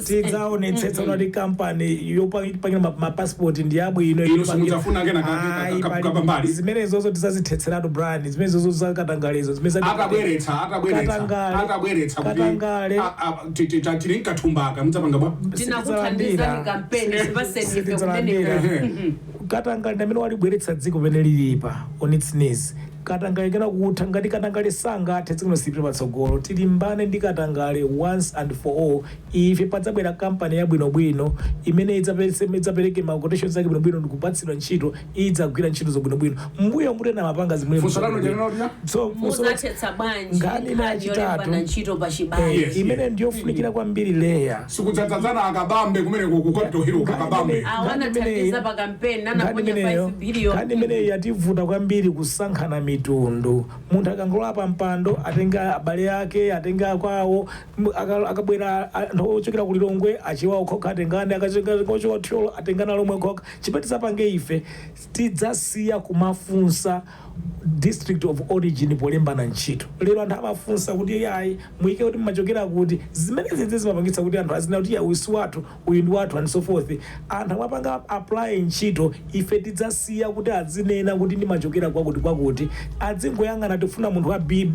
Tidzaonetsetsa kuti kampani yopangira mapasipoti ndi yabwino. Inu simudzafuna kena Ayi, kapambali? Zimenezozo tidzazithetseratu, Brian, zimenezozo zakatangalezo zimene Atabweretsa Katangale. atabweretsa kuti Katangale. tili nkathumbaka, mudzapanga bwa? Tinakuthandizani kampeni, sipaseni ife Sitidzalandira. kumeneko. Katangale ndi amene walibweretsa dziko pamene lilipa on its knees. Katangale kena kutha. Ngati katangale sangathe, dziko lino patsogolo. Tilimbane ndi katangale once and for all. Ife padzabwera kampani yabwinobwino imene idzapereke ma quotations ake bwinobwino ndikupatsidwa ntchito, idzagwira ntchito zobwinobwino. Mbuyo mutena mapanga zimene. Funso lanu lina? So, Mudzathetsa bwanji Nkhani nkhani yachitatu. yolembana ntchito pa chibale? Imene ndiyofunikira kwambiri, leya. Sikudzadzadzana akabambe kumeneko ku Capitol Hill, akabambe? Awa anathandiza pa kampeni, anaponya 5 billion. Nkhani imeneyi yativuta kwambiri, kusankhana mitundu. Munthu akangolowa pa mpando, atenga abale ake, atenga kwawo. Akabwera anthu ochokera ku Lilongwe, achiwawo khokha atengane, akachoka Thyolo atengane lomwe khokha. Chimene tidzapange ife, tidzasiya kumafunsa district of origin polembana ntchito. Lero anthu amafunsa kuti ayi, muyike kuti mmachokera kuti. Zimene zidzi zimapangitsa kuti anthu azina kuti ya, uyu si wathu, uyu ndi wathu, and so forth. Anthu amapanga apply ntchito, ife tidzasiya kuti azinena kuti ndimachokera kwakuti kwakuti. Adzingoyang'ana, tifuna munthu wa B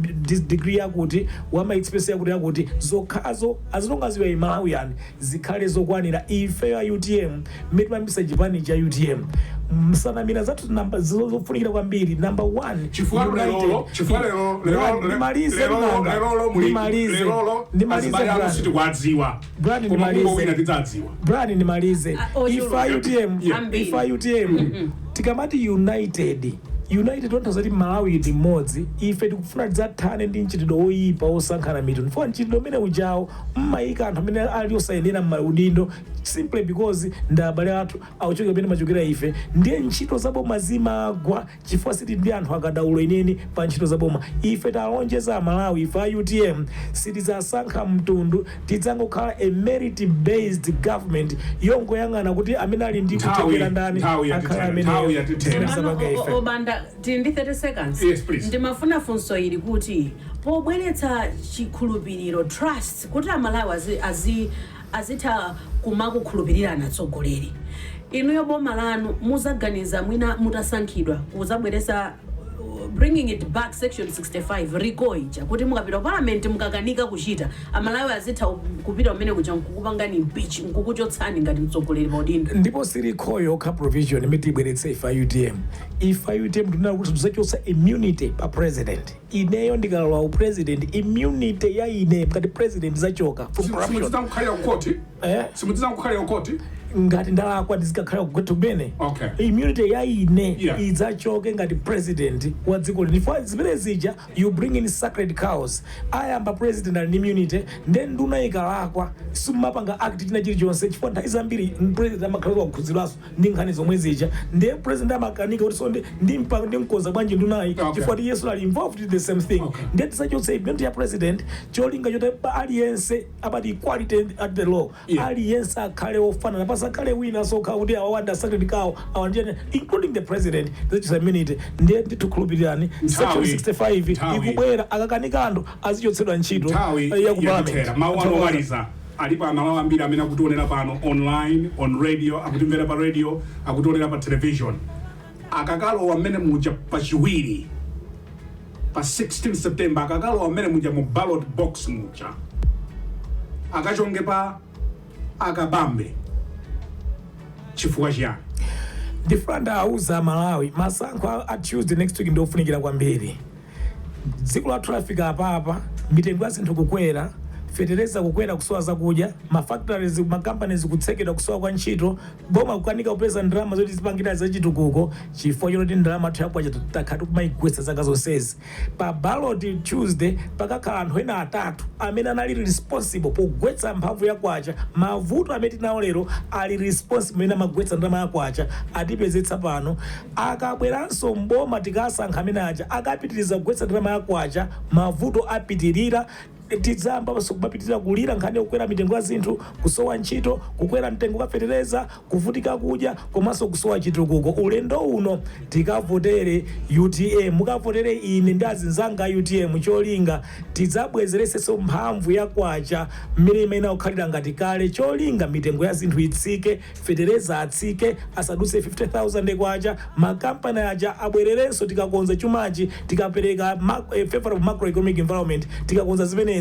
degree yakuti, wa ma experience yakuti yakuti, zokhazo. As long as you are Malawian, zikhale zokwanira. Ife ya UTM, mmene timambisa chipani cha UTM, msanamira zathu namba zofunikira kwambiri, number one, Chifukwa united. lerolo, chifukwa lero lero Ndimalize, lerolo Mnanga. lerolo muli Ndimalize. lerolo Ndimalize, azibale anu Brian. sitikuwadziwa, Brian, koma ndimalize. kungowina tidzadziwa. Brian, ndimalize. Ah, ochuluka. Ife UTM, Ambiri. ife UTM tikamati united, united tanthauza kuti Malawi ndi mmodzi. Ife tikufuna tidzathane ndi mchitidwe woyipa wosankhana mitundu, fo mchitidwe umene ujawo mmayika anthu amene ali osayenera m'maudindo simply because ndi abale athu, akuchokera pamene machokera ife. Ndiye ntchito zaboma zimagwa chifukwa siti ndi anthu akadaulo ineni pa ntchito zaboma. Ife talonjeza Amalawi, ife a UTM sitidzasankha mtundu, tidzangokhala a merit based government yongoyang'ana kuti amene ali ndi kuthekera ndani, Nthawi akhale yatithera, ameneyo. nthawi yatithera. Zimene zapanga ife. Obanda, tili ndi 30 seconds. Yes, please. Ndimafuna funso ili, kuti pobweretsa chikhulupiriro, trust, kuti Amalawi azitha kumakukhulupirirana atsogoleri, inuyo boma lanu muzaganiza mwina mutasankhidwa kuzabweretsa, bringing it back, section 65 recall ija, kuti mukapita ku parliament mukakanika kuchita, Amalawi azitha kupita kumene kuja nkukupangani impeach, nkukuchotsani ngati mtsogoleri pa udindo? Ndipo si recall yokha provision imene tibweretse ife a UTM. Ife a UTM tinena kuti tidzachotsa immunity pa president. Ineyo ndikalowa upresident, immunity ya ine ngati president zachoka from corruption. Simudzakukhalira kukoti? Eh? Simudzakukhalira kukoti? Ngati ndalakwa ndizikakhala kukoti kumene. Immunity ya ine idzachoke ngati president wa dziko lino, chifukwa zimene zija you bring in sacred cows. Ayamba president ali ndi immunity, then nduna ikalakwa simumapanga act china chilichonse, chifukwa nthawi zambiri president amakhala wakhudzidwanso ndi nkhani zomwe zija. Ndiye president amakanika kuti so ndimkonza bwanji ndunayi, chifukwa ti yesu ali involved in the same thing. Ndiye tisachotse immunity ya president, cholinga choti aliyense amati equality at the law, aliyense akhale ofanana, pasakhale wina sokha kuti awa wanda sacred cow, awa ndiyani, including the president. Tichotsa immunity. Ndiye ndikukhulupirirani, section 65 Nthawi. ikubwera. Akakanika anthu azichotsedwa ntchito Nthawi ya ku parliament. yatithera. Mawu anu omaliza. Alipo Amalawi ambiri amene akutionera pano online, on radio, akutimvera pa radio, akutionera pa television. Akakalowa mmene muja pachiwiri pa 16 September, akakalowa mmene muja mu ballot box muja, akachonge pa Akabambe. Chifukwa chiyani? Ndifuna ndawuza Malawi, masankho a Tuesday next week ndiofunikira kwambiri. Dziko lathu lafika apapa, mitengo ya zinthu kukwera, fetereza kukwera, kusowa zakudya, mafactories, macompanies kutsekedwa, kusowa kwa ntchito, boma kukanika kupeza ndalama zoti zipangira zachitukuko, chifukwa choti ndalama athu yakwacha takhala tikumayigwetsa zaka zonsezi. Pa ballot Tuesday pakakhala anthu ena atatu amene anali responsible pogwetsa mphamvu ya kwacha. Mavuto amene tinawo lero ali responsible amene amagwetsa ndalama ya kwacha atipezetsa pano. Akabweranso mboma, tikasankha amene aja, akapitiriza kugwetsa ndalama ya kwacha, mavuto apitirira. Tidzayamba kumapitirira kulira nkhani yokukwera mitengo ya zinthu, kusowa ntchito, kukwera mtengo kwa fetereza, kuvutika kudya, komanso kusowa chitukuko. Ulendo uno tikavotere UTM, mukavotere ine ndi azinzanga a UTM. Cholinga tidzabwezeresenso mphamvu ya kwacha mmene imene akukhalira ngati kale. Cholinga mitengo ya zinthu itsike, fetereza atsike, asadutse 50,000 kwacha, makampani aja abwererenso. Tikakonza chumachi, tikapereka favorable macroeconomic environment, tikakonza zimenezi,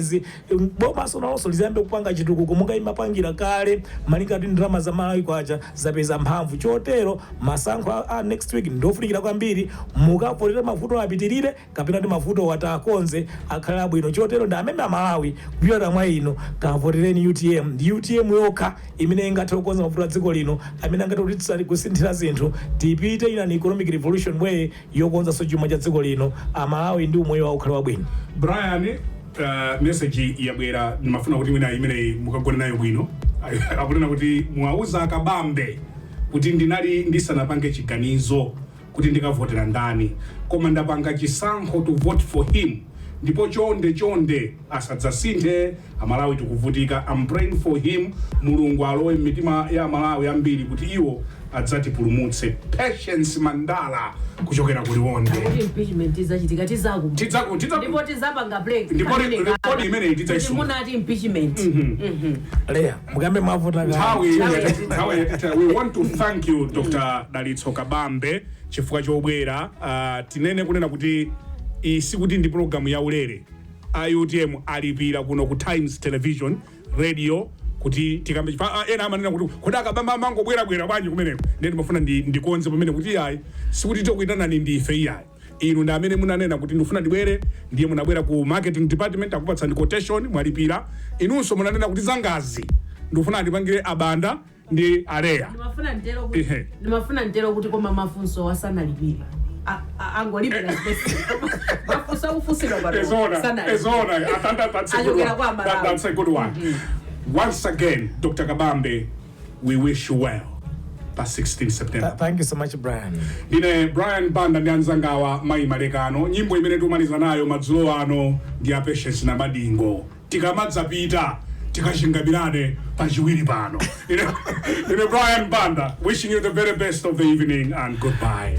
bomaso nalonso lizayambe kupanga chitukuko monga imapangira kale, malinga ndi ndalama za Malawi kwacha zapeza mphamvu. Chotero masankho a next week ndofunikira kwambiri. Mukavotera mavuto apitirire kapena kuti mavuto watakonze akhale abwino? Chotero ndi amene Amalawi, kupyolera mwa ino, kavotereni UTM. Ndi UTM yokha imene ingathe kukonza mavuto a dziko lino, amene angathe kutitsali kusinthira zinthu, tipite in an economic revolution way yokonzanso chuma cha dziko lino, Amalawi ndi umoyo wawo ukhale wabwino. Brian, message yabwera, ndimafuna kuti mwina imeneyi mukagone nayo bwino. Akunena kuti mwauza Akabambe kuti ndinali ndisanapange chiganizo kuti ndikavotera ndani, koma ndapanga chisankho to vote for him, ndipo chonde chonde asadzasinthe. Amalawi tikuvutika. I'm praying for him. Mulungu alowe m'mitima ya Amalawi ambiri kuti iwo adzatipulumutse. Patience Mandala kuchokera ku Liwonde. Kuti impeachment izachitika, tizaku ndipo tizapanga break. Ndipo Amene rekodi imeneyi tidzaisunga. Kuti munati impeachment. Leya, mukambe mavuta. Nthawi yatitha. We want to thank you, Dr Dalitso Kabambe, chifukwa chobwera. Tinene kunena kuti iyi sikuti ndi programu ya ulere. A UTM alipira kuno ku Times Television Radio kuti tikambe. Ena amanena kuti kodi Akabambe amangobwerabwera bwanji kumeneko? Ndiye ndimafuna ndikonze pamene kuti iyayi, sikuti tikuyitanani ndife iyayi. Inu ndi amene munanena kuti ndifuna ndibwere, ndiye munabwera ku marketing department, akupatsani quotation, mwalipira. Inunso munanena kuti zangazi ndikufuna andipangire Abanda ndi Aleya. Ndimafuna nditero kuti ndimafuna nditero kuti koma mafunso asanalipire, angolipira space. Mafunso akufunsidwa pano Ezona. sanalipire. Ezona. That's a good Achokera one. kwa Malawi. That's a good one. Once again, Dr Kabambe, we wish you well pa 16 September. Thank you so much, Brian. Ndine Brian Banda ndi anzangawa Mayi Malekano. Nyimbo imene tikumaliza nayo madzulo ano ndi a Patience na Madingo. Tikamadzapita tikachingamirane pachiwiri pano. Ine Brian Banda, wishing you the very best of the evening and goodbye.